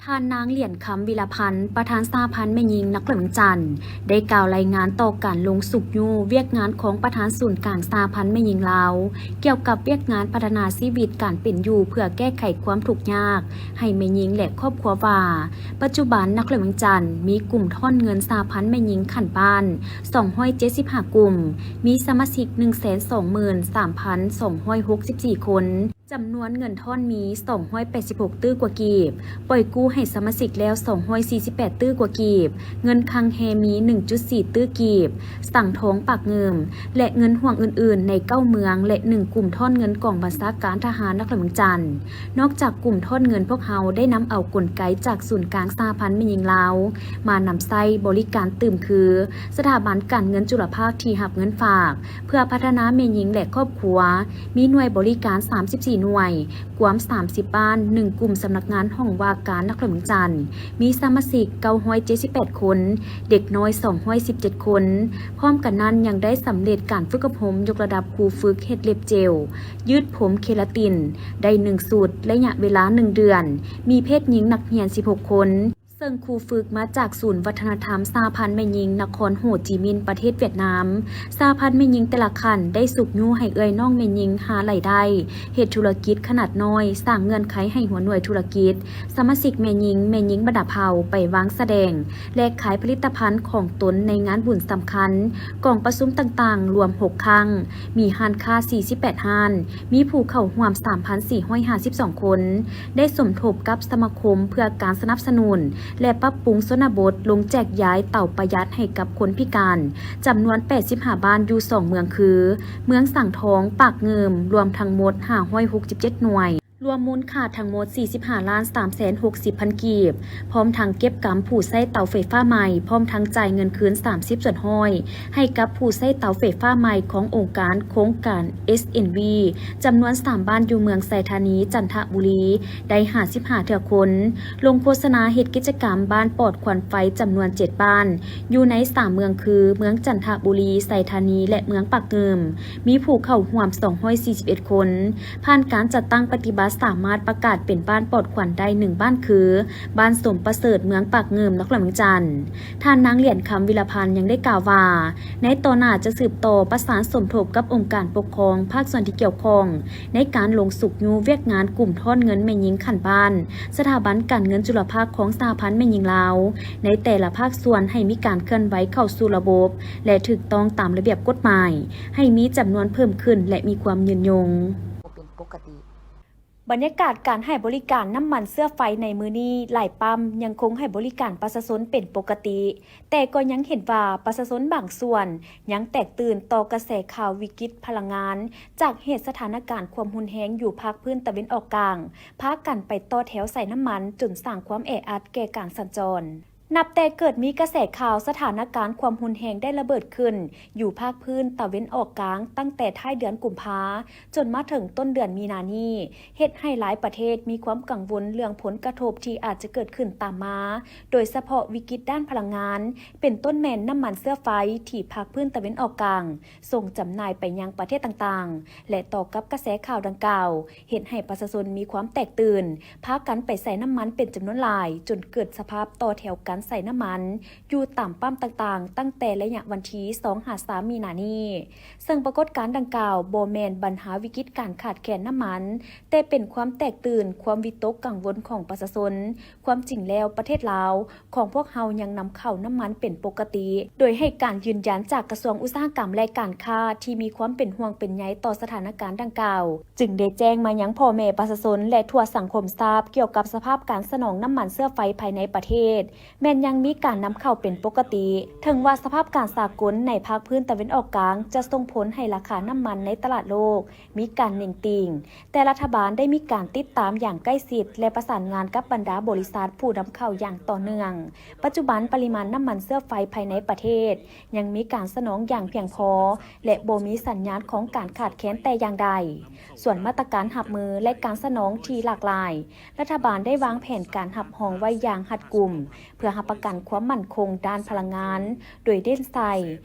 ທ່ານນາງ ຫຼຽນຄຳ ວິລະພັນ ປະທານສະຫະພັນແມ່ຍິງນະຄອນຫຼວງວຽງຈັນ ໄດ້ກ່າວລາຍງານຕໍ່ການລົງຊຸກຍູ້ວຽກງານຂອງປະທານສູນກາງສະຫະພັນແມ່ຍິງລາວ ກ່ຽວກັບວຽກງານພັດທະນາຊີວິດການເປັນຢູ່ເພື່ອແກ້ໄຂຄວາມທຸກຍາກໃຫ້ແມ່ຍິງ ແລະ ຄອບຄົວວ່າ ປັດຈຸບັນນະຄອນຫຼວງວຽງຈັນມີກຸ່ມຖອນເງິນສະຫະພັນແມ່ຍິງຂັ້ນບ້ານສອງຮ້ອຍເຈັດສິບຫ້າກຸ່ມ, ມີສະມາຊິກໜຶ່ງແສນສອງໝື່ນສາມພັນສອງຮ້ອຍຫົກສິບສີ່ຄົນ. ຈຳນວນເງິນຖອນມີສອງຮ້ອຍແປດສິບຫົກຕື້ກວ່າກີບ, ປ່ອຍກູ້ໃຫ້ສະມາຊິກແລ້ວສອງຮ້ອຍສີ່ສິບແປດຕື້ກວ່າກີບ, ເງິນຄັງແຮ່ມີໜຶ່ງຈຸດສີ່ຕື້ກີບ, ສັງທອງປາກງື່ມ ແລະ ເງິນຮ່ວງອື່ນໆໃນເກົ້າເມືອງ ແລະ ໜຶ່ງກຸ່ມຖອນເງິນກອງບັນຊາການທະຫານນະຄອນຫຼວງວຽງຈັນ. ນອກຈາກກຸ່ມຖອນເງິນ, ພວກເຮົາໄດ້ນຳເອົາກົນໄກຈາກສູນກາງສະຫະພັນແມ່ຍິງລາວ ມານຳໃຊ້ບໍລິການຕື່ມຄື ສະຖາບັນການເງິນຈຸລະພາກທີ່ຮັບເງິນຝາກ ເພື່ອພັດທະນາແມ່ຍິງ ແລະ ຄອບຄົວ ມີໜ່ວຍບໍລິການສາມສິບສີ່ໜ່ວຍ, ກວມສາມສິບບ້ານ, ໜຶ່ງກຸ່ມສຳນັກງານຫ້ອງວ່າການນະຄອນຫຼວງວຽງຈັນ, ມີສະມາຊິກເກົ້າຮ້ອຍເຈັດສິບແປດຄົນ, ເດັກນ້ອຍສອງຮ້ອຍສິບເຈັດຄົນ. ພ້ອມກັນນັ້ນຍັງໄດ້ສຳເລັດການຝຶກອົບຮົມຍົກລະດັບຄູຝຶກເຮັດເລັບເຈວ, ຍືດຜົມເຄລາຕິນ ໄດ້ໜຶ່ງຊຸດ, ໄລຍະເວລາໜຶ່ງເດືອນ, ມີເພດຍິງນັກຮຽນສິບຫົກຄົນ. ເຊິ່ງຄູຝຶກມາຈາກສູນວັດທະນະທຳສະຫະພັນແມ່ຍິງນະຄອນໂຮຈິມິນ ປະເທດຫວຽດນາມ. ສະຫະພັນແມ່ຍິງແຕ່ລະຂັ້ນໄດ້ຊຸກຍູ້ໃຫ້ເອື້ອຍນ້ອງແມ່ຍິງຫາລາຍໄດ້, ເຮັດທຸລະກິດຂະໜາດນ້ອຍ, ສ້າງເງື່ອນໄຂໃຫ້ຫົວໜ່ວຍທຸລະກິດ, ສະມາຊິກແມ່ຍິງ, ແມ່ຍິງບັນດາເຜົ່າໄປວາງສະແດງ ແລະ ຂາຍຜະລິດຕະພັນຂອງຕົນໃນງານບຸນສຳຄັນ, ກອງປະຊຸມຕ່າງໆ ລວມຫົກຄັ້ງ, ມີຮ້ານຄ້າສີ່ສິບແປດຮ້ານ, ມີຜູ້ເຂົ້າຮ່ວມສາມພັນສີ່ຮ້ອຍຫ້າສິບສອງຄົນ. ໄດ້ສົມທົບກັບສະມາຄົມເພື່ອການສະໜັບສະໜູນ ແລະ ປັບປຸງຊົນນະບົດ ລົງແຈກຢາຍເຕົາປະຢັດໃຫ້ກັບຄົນພິການ ຈຳນວນແປດສິບຫ້າບ້ານ ຢູ່ສອງເມືອງຄື ເມືອງສັງທອງ, ປາກງື່ມ, ລວມທັງໝົດຫ້າຮ້ອຍຫົກສິບເຈັດໜ່ວຍ, ລວມມູນຄ່າທັງໝົດສີ່ສິບຫ້າລ້ານສາມແສນຫົກສິບພັນກີບ. ພ້ອມທັງເກັບກຳຜູ້ໃຊ້ເຕົາໄຟຟ້າໃໝ່, ພ້ອມທັງຈ່າຍເງິນຄືນສາມສິບສ່ວນຮ້ອຍໃຫ້ກັບຜູ້ໃຊ້ເຕົາໄຟຟ້າໃໝ່ຂອງອົງການໂຄງການ ເອສເອັນວີ ຈຳນວນສາມບ້ານ ຢູ່ເມືອງໄຊທານີ, ຈັນທະບູລີ ໄດ້ຫ້າສິບຫ້າເທື່ອຄົນ. ລົງໂຄສະນາເຮັດກິດຈະກຳບ້ານປອດຄວັນໄຟ ຈຳນວນເຈັດບ້ານ ຢູ່ໃນສາມເມືອງຄື ເມືອງຈັນທະບູລີ, ໄຊທານີ ແລະ ເມືອງປາກງື່ມ. ມີຜູ້ເຂົ້າຮ່ວມສອງຮ້ອຍສີ່ສິບເອັດຄົນ. ຜ່ານການຈັດຕັ້ງປະຕິບັດ ສາມາດປະກາດເປັນບ້ານປອດຄວັນໄດ້ໜຶ່ງບ້ານຄື ບ້ານສົມປະເສີດ, ເມືອງປາກງື່ມ, ນະຄອນຫຼວງວຽງຈັນ. ທ່ານນາງ ຫຼຽນຄຳ ວິລະພັນ ຍັງໄດ້ກ່າວວ່າ ໃນຕໍ່ໜ້າຈະສືບຕໍ່ປະສານສົມທົບກັບອົງການປົກຄອງພາກສ່ວນທີ່ກ່ຽວຂ້ອງ ໃນການລົງຊຸກຍູ້ວຽກງານກຸ່ມຖອນເງິນແມ່ຍິງຂັ້ນບ້ານ, ສະຖາບັນການເງິນຈຸລະພາກຂອງສະຫະພັນແມ່ຍິງລາວ ໃນແຕ່ລະພາກສ່ວນ ໃຫ້ມີການເຄື່ອນໄຫວເຂົ້າສູ່ລະບົບ ແລະ ຖືກຕ້ອງຕາມລະບຽບກົດໝາຍ, ໃຫ້ມີຈຳນວນເພີ່ມຂຶ້ນ ແລະ ມີຄວາມຍືນຍົງ. ບໍ່ເປັນປົກກະຕິ. ບັນຍາກາດການໃຫ້ບໍລິການນ້ຳມັນເຊື້ອໄຟໃນມື້ນີ້, ຫຼາຍປ້ຳຍັງຄົງໃຫ້ບໍລິການປະຊາຊົນເປັນປົກກະຕິ, ແຕ່ກໍຍັງເຫັນວ່າປະຊາຊົນບາງສ່ວນຍັງແຕກຕື່ນຕໍ່ກະແສຂ່າວວິກິດພະລັງງານ ຈາກເຫດສະຖານະການຄວາມຮຸນແຮງຢູ່ພາກພື້ນຕາເວັນອອກກາງ, ພາກັນໄປຕໍ່ແຖວໃສ່ນ້ຳມັນ ຈົນສ້າງຄວາມແອອັດແກ່ການສັນຈອນ. ນັບແຕ່ເກີດມີກະແສຂ່າວສະຖານະການຄວາມຮຸນແຮງໄດ້ລະເບີດຂຶ້ນຢູ່ພາກພື້ນຕາເວັນອອກກາງ ຕັ້ງແຕ່ທ້າຍເດືອນກຸມພາ ຈົນມາເຖິງຕົ້ນເດືອນມີນານີ້, ເຮັດໃຫ້ຫຼາຍປະເທດມີຄວາມກັງວົນເລື່ອງຜົນກະທົບທີ່ອາດຈະເກີດຂຶ້ນຕາມມາ, ໂດຍສະເພາະວິກິດດ້ານພະລັງງານ, ເປັນຕົ້ນແມ່ນນ້ຳມັນເຊື້ອໄຟທີ່ພາກພື້ນຕາເວັນອອກກາງ ສົ່ງຈຳໜ່າຍໄປຍັງປະເທດຕ່າງໆ ແລະ ຕໍ່ກັບກະແສຂ່າວດັ່ງກ່າວ ເຮັດໃຫ້ປະຊາຊົນມີຄວາມແຕກຕື່ນ, ພາກັນໄປໃສ່ນ້ຳມັນເປັນຈຳນວນຫຼາຍ, ຈົນເກີດສະພາບຕໍ່ແຖວກັນໃສ່ນ້ຳມັນຢູ່ຕາມປ້ຳຕ່າງໆ ຕັ້ງແຕ່ໄລຍະວັນທີສອງຫາສາມມີນານີ້. ເຊິ່ງປາກົດການດັ່ງກ່າວບໍ່ແມ່ນບັນຫາວິກິດການຂາດແຄນນ້ຳມັນ, ແຕ່ເປັນຄວາມແຕກຕື່ນ, ຄວາມວິຕົກກັງວົນຂອງປະຊາຊົນ. ຄວາມຈິງແລ້ວປະເທດລາວ ຂອງພວກເຮົາຍັງນຳເຂົ້ານ້ຳມັນເປັນປົກກະຕິ, ໂດຍໃຫ້ການຢືນຢັນຈາກກະຊວງອຸດສາຫະກຳ ແລະ ການຄ້າ ທີ່ມີຄວາມເປັນຫ່ວງເປັນໃຍຕໍ່ສະຖານະການດັ່ງກ່າວ, ຈຶ່ງໄດ້ແຈ້ງມາຍັງພໍ່ແມ່ປະຊາຊົນ ແລະ ທົ່ວສັງຄົມຊາບ ກ່ຽວກັບສະພາບການສະໜອງນ້ຳມັນເຊື້ອໄຟພາຍໃນປະເທດ ແມ່ນຍັງມີການນຳເຂົ້າເປັນປົກກະຕິ. ເຖິງວ່າສະພາບການສາກົນໃນພາກພື້ນຕາເວັນອອກກາງ ຈະສົ່ງຜົນໃຫ້ລາຄານ້ຳມັນໃນຕະຫຼາດໂລກ ມີການເໜັງຕີງ, ແຕ່ລັດຖະບານໄດ້ມີການຕິດຕາມຢ່າງໃກ້ຊິດ ແລະ ປະສານງານກັບບັນດາບໍລິສັດຜູ້ນຳເຂົ້າຢ່າງຕໍ່ເນື່ອງ. ປັດຈຸບັນປະລິມານນ້ຳມັນເຊື້ອໄຟພາຍໃນປະເທດຍັງມີການສະໜອງຢ່າງພຽງພໍ ແລະ ບໍ່ມີສັນຍານຂອງການຂາດແຄນແຕ່ຢ່າງໃດ. ສ່ວນມາດຕະການຮັບມື ແລະ ການສະໜອງທີ່ຫຼາກຫຼາຍ, ລັດຖະບານໄດ້ວາງແຜນການຮັບຮອງໄວ້ຢ່າງຮັດກຸມ ເພື່ອ ປະກັນຄວາມໝັ້ນຄົງດ້ານພະລັງງານ ໂດຍເນັ້ນໃສ່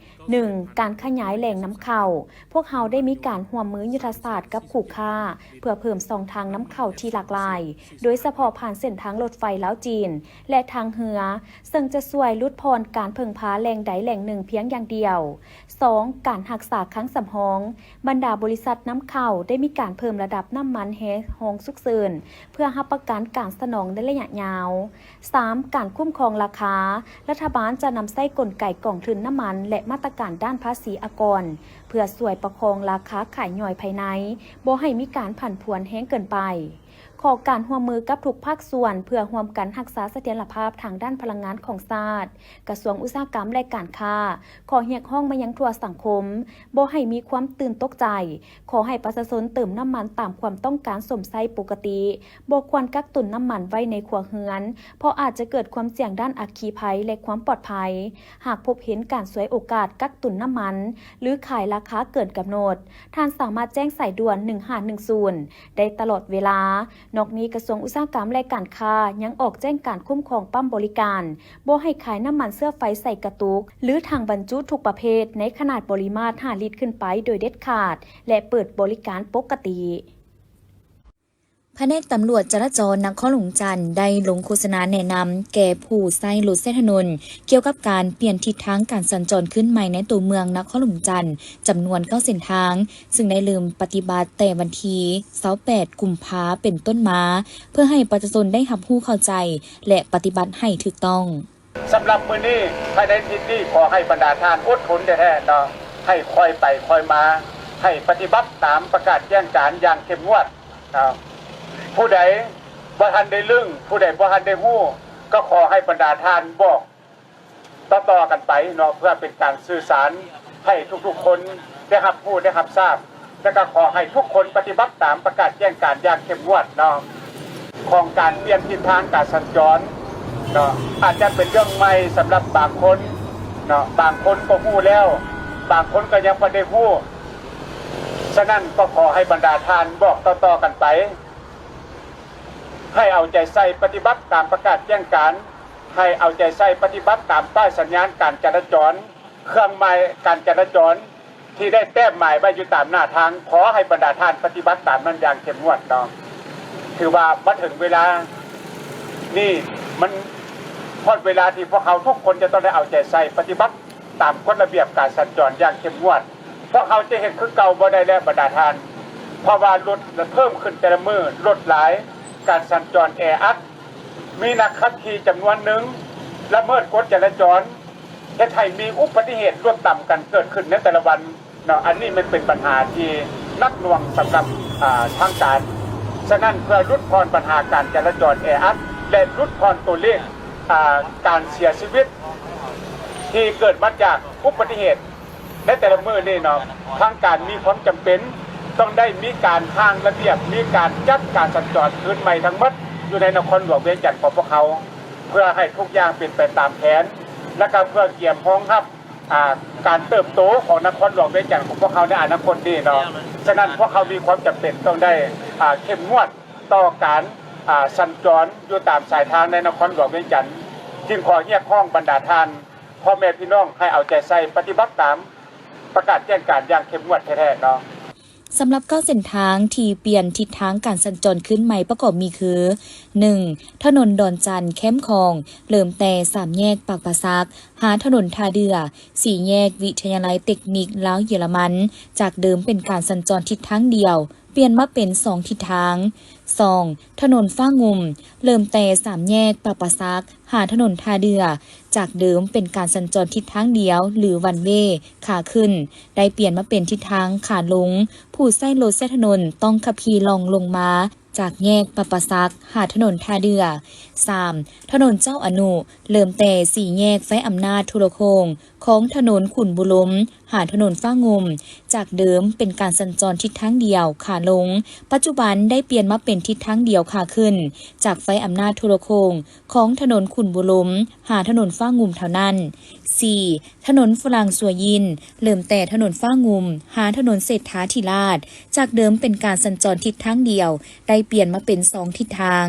ໜຶ່ງ ການຂະຫຍາຍແຫຼ່ງນຳເຂົ້າ. ພວກເຮົາໄດ້ມີການຮ່ວມມືຍຸດທະສາດກັບຄູ່ຄ້າ ເພື່ອເພີ່ມຊ່ອງທາງນຳເຂົ້າທີ່ຫຼາກຫຼາຍ, ໂດຍສະເພາະຜ່ານເສັ້ນທາງລົດໄຟລາວ-ຈີນ ແລະ ທາງເຮືອ, ເຊິ່ງຈະຊ່ວຍຫຼຸດຜ່ອນການເພິ່ງພາແຫຼ່ງໃດແຫຼ່ງໜຶ່ງພຽງຢ່າງດຽວ. ສອງ ການຮັກສາຄັງສຳຮອງ. ບັນດາບໍລິສັດນຳເຂົ້າໄດ້ມີການເພີ່ມລະດັບນ້ຳມັນແຮ່ຮອງສຸກເສີນ ເພື່ອຮັບປະກັນການສະໜອງໃນໄລຍະຍາວ. ສາມ ການຄຸ້ມຄອງລາຄາ. ລັດຖະບານຈະນຳໃຊ້ກົນໄກກອງທຶນນ້ຳມັນ ແລະ ມາດຕະການດ້ານພາສີອາກອນ ເພື່ອຊ່ວຍປະຄອງລາຄາຂາຍຍ່ອຍພາຍໃນ ບໍ່ໃຫ້ມີການຜັນຜວນແຮງເກີນໄປ. ຂໍການຮ່ວມມືກັບທຸກພາກສ່ວນ ເພື່ອຮ່ວມກັນຮັກສາສະຖຽນລະພາບທາງດ້ານພະລັງງານຂອງຊາດ. ກະຊວງອຸດສາຫະກຳ ແລະ ການຄ້າ ຂໍຮຽກຮ້ອງມາຍັງທົ່ວສັງຄົມ ບໍ່ໃຫ້ມີຄວາມຕື່ນຕົກໃຈ. ຂໍໃຫ້ປະຊາຊົນເຕີມນ້ຳມັນຕາມຄວາມຕ້ອງການຊົມໃຊ້ປົກກະຕິ, ບໍ່ຄວນກັກຕຸນນ້ຳມັນໄວ້ໃນຄົວເຮືອນ ເພາະອາດຈະເກີດຄວາມສ່ຽງດ້ານອັກຄີໄພ ແລະ ຄວາມປອດໄພ. ຫາກພົບເຫັນການສວຍໂອກາດກັກຕຸນນ້ຳມັນ ຫຼື ຂາຍລາຄາເກີນກຳນົດ, ທ່ານສາມາດແຈ້ງສາຍດ່ວນ ໜຶ່ງຫ້າໜຶ່ງສູນ ໄດ້ຕະຫຼອດເວລາ. ນອກນີ້ ກະຊວງອຸດສາຫະກຳ ແລະ ການຄ້າ ຍັງອອກແຈ້ງການຄຸ້ມຄອງປ້ຳບໍລິການ ບໍ່ໃຫ້ຂາຍນ້ຳມັນເຊື້ອໄຟໃສ່ກະຕຸກ ຫຼື ຖັງບັນຈຸທຸກປະເພດ ໃນຂະໜາດປະລິມາດຫ້າລິດຂຶ້ນໄປໂດຍເດັດຂາດ ແລະ ເປີດບໍລິການປົກກະຕິ. ພະແນກຕຳຫຼວດຈະລາຈອນນະຄອນຫຼວງວຽງຈັນ ໄດ້ລົງໂຄສະນາແນະນຳແກ່ຜູ້ໃຊ້ລົດໃຊ້ຖະໜົນ ກ່ຽວກັບການປ່ຽນທິດທາງການສັນຈອນຄືນໃໝ່ໃນຕົວເມືອງນະຄອນຫຼວງວຽງຈັນ ຈຳນວນເກົ້າເສັ້ນທາງ, ເຊິ່ງໄດ້ເລີ່ມປະຕິບັດແຕ່ວັນທີຊາວແປດກຸມພາເປັນຕົ້ນມາ, ເພື່ອໃຫ້ປະຊາຊົນໄດ້ຮັບຮູ້ເຂົ້າໃຈ ແລະ ປະຕິບັດໃຫ້ຖືກຕ້ອງ. ສຳລັບມື້ນີ້ ພາຍໃນທິດນີ້ ຂໍໃຫ້ບັນດາທ່ານອົດທົນແທ້ໆເນາະ, ໃຫ້ຄ່ອຍໄປຄ່ອຍມາ, ໃຫ້ປະຕິບັດຕາມປະກາດແຈ້ງການຢ່າງເຂັ້ມງວດເນາະ. ຜູ້ໃດບໍ່ທັນໄດ້ລຶ້ງ, ຜູ້ໃດບໍ່ທັນໄດ້ຮູ້, ກໍຂໍໃຫ້ບັນດາທ່ານບອກ ຕໍ່ໆກັນໄປເນາະ ເພື່ອເປັນການສື່ສານໃຫ້ທຸກໆຄົນໄດ້ຮັບຮູ້ໄດ້ຮັບຊາບ ແລະ ກໍຂໍໃຫ້ທຸກຄົນປະຕິບັດຕາມປະກາດແຈ້ງການຢ່າງເຂັ້ມງວດເນາະ ຂອງການປ່ຽນທິດທາງການສັນຈອນເນາະ. ອາດຈະເປັນເລື່ອງໃໝ່ສຳລັບບາງຄົນເນາະ, ບາງຄົນກໍຮູ້ແລ້ວ, ບາງຄົນກໍຍັງບໍ່ໄດ້ຮູ້. ສະນັ້ນກໍຂໍໃຫ້ບັນດາທ່ານບອກຕໍ່ໆກັນໄປ, ໃຫ້ເອົາໃຈໃສ່ປະຕິບັດຕາມປະກາດແຈ້ງການ, ໃຫ້ເອົາໃຈໃສ່ປະຕິບັດຕາມປ້າຍສັນຍານການຈະລາຈອນ, ເຄື່ອງໝາຍການຈະລາຈອນທີ່ໄດ້ແຕ້ມໝາຍໄວ້ຢູ່ຕາມໜ້າທາງ. ຂໍໃຫ້ບັນດາທ່ານປະຕິບັດຕາມນັ້ນຢ່າງເຂັ້ມງວດເນາະ. ຖືວ່າມາເຖິງເວລານີ້ ມັນຮອດເວລາທີ່ພວກເຮົາທຸກຄົນຈະຕ້ອງໄດ້ເອົາໃຈໃສ່ປະຕິບັດຕາມກົດລະບຽບການສັນຈອນຢ່າງເຂັ້ມງວດ. ພວກເຮົາຈະເຮັດຄືເກົ່າບໍ່ໄດ້ແລ້ວບັນດາທ່ານ, ເພາະວ່າລົດເພີ່ມຂຶ້ນແຕ່ລະມື້, ລົດຫຼາຍ, ການສັນຈອນແອອັດ, ມີນັກຂັບຂີ່ຈຳນວນໜຶ່ງລະເມີດກົດຈະລາຈອນ, ເຮັດໃຫ້ມີອຸບັດຕິເຫດລົດຕຳກັນເກີດຂຶ້ນໃນແຕ່ລະວັນເນາະ. ອັນນີ້ມັນເປັນບັນຫາທີ່ໜັກໜ່ວງສຳລັບ ອາ ທາງການ. ສະນັ້ນ ເພື່ອຫຼຸດຜ່ອນບັນຫາການຈະລາຈອນແອອັດ ແລະ ຫຼຸດຜ່ອນຕົວເລກ ອາ ການເສຍຊີວິດທີ່ເກີດມາຈາກອຸບັດຕິເຫດ ໃນແຕ່ລະມື້ນີ້ເນາະ, ທາງການມີຄວາມຈຳເປັນຕ້ອງໄດ້ມີການຮ່າງລະບຽບ, ມີການຈັດການສັນຈອນຄືນໃໝ່ທັງໝົດຢູ່ໃນນະຄອນຫຼວງວຽງຈັນຂອງພວກເຮົາ, ເພື່ອໃຫ້ທຸກຢ່າງເປັນໄປຕາມແຜນ ແລະ ກໍເພື່ອກຽມຮອງຮັບ ອາ ການເຕີບໂຕຂອງນະຄອນຫຼວງວຽງຈັນຂອງພວກເຮົາໃນອະນາຄົດນີ້ເນາະ. ສະນັ້ນ ພວກເຮົາມີຄວາມຈຳເປັນຕ້ອງໄດ້ ອາ ເຂັ້ມງວດຕໍ່ການ ອາ ສັນຈອນຢູ່ຕາມສາຍທາງໃນນະຄອນຫຼວງວຽງຈັນ. ຈຶ່ງຂໍຮຽກຮ້ອງບັນດາທ່ານ ພໍ່ແມ່ພີ່ນ້ອງໃຫ້ເອົາໃຈໃສ່ປະຕິບັດຕາມປະກາດແຈ້ງການຢ່າງເຂັ້ມງວດແທ້ໆເນາະ. ສຳລັບເກົ້າເສັ້ນທາງທີ່ປ່ຽນທິດທາງການສັນຈອນຄືນໃໝ່ປະກອບມີຄື ໜຶ່ງ ຖະໜົນດອນຈັນ ແຄມຂອງ ເລີ່ມແຕ່ສາມແຍກປາກປາສັກ ຫາຖະໜົນທ່າເດື່ອ, ສີ່ແຍກວິທະຍາໄລເຕັກນິກລາວເຢຍລະມັນ, ຈາກເດີມເປັນການສັນຈອນທິດທາງດຽວ ປ່ຽນມາເປັນສອງທິດທາງ. ສອງ ຖະໜົນຟ້າງຸ່ມ ເລີ່ມແຕ່ສາມແຍກປາກປາສັກ ຫາຖະໜົນທ່າເດື່ອ, ຈາກເດີມເປັນການສັນຈອນທິດທາງດຽວ ຫຼື ວັນເວ ຂາຂຶ້ນ ໄດ້ປ່ຽນມາເປັນທິດທາງຂາລົງ, ຜູ້ໃຊ້ລົດໃຊ້ຖະໜົນຕ້ອງຂັບຂີ່ລ່ອງລົງມາຈາກແຍກປາກປາສັກ ຫາຖະໜົນທ່າເດື່ອ. ສາມ ຖະໜົນເຈົ້າອະນຸ ເລີ່ມແຕ່ສີ່ແຍກໄຟອຳນາດໂທລະໂຄ່ງ ຂອງຖະໜົນຂຸນບູລົມ ຫາຖະໜົນຟ້າງຸ່ມ, ຈາກເດີມເປັນການສັນຈອນທິດທາງດຽວຂາລົງ, ປັດຈຸບັນໄດ້ປ່ຽນມາເປັນທິດທາງດຽວຂາຂຶ້ນ ຈາກໄຟອຳນາດໂທລະໂຄ່ງຂອງຖະໜົນຂຸນບູລົມ ຫາຖະໜົນຟ້າງຸ່ມເທົ່ານັ້ນ. ສີ່ ຖະໜົນຝຣັ່ງສັວຢິນ ເລີ່ມແຕ່ຖະໜົນຟ້າງຸ່ມ ຫາຖະໜົນເສດຖາທິລາດ, ຈາກເດີມເປັນການສັນຈອນທິດທາງດຽວ, ໄດ້ ປ່ຽນມາເປັນສອງທິດທາງ.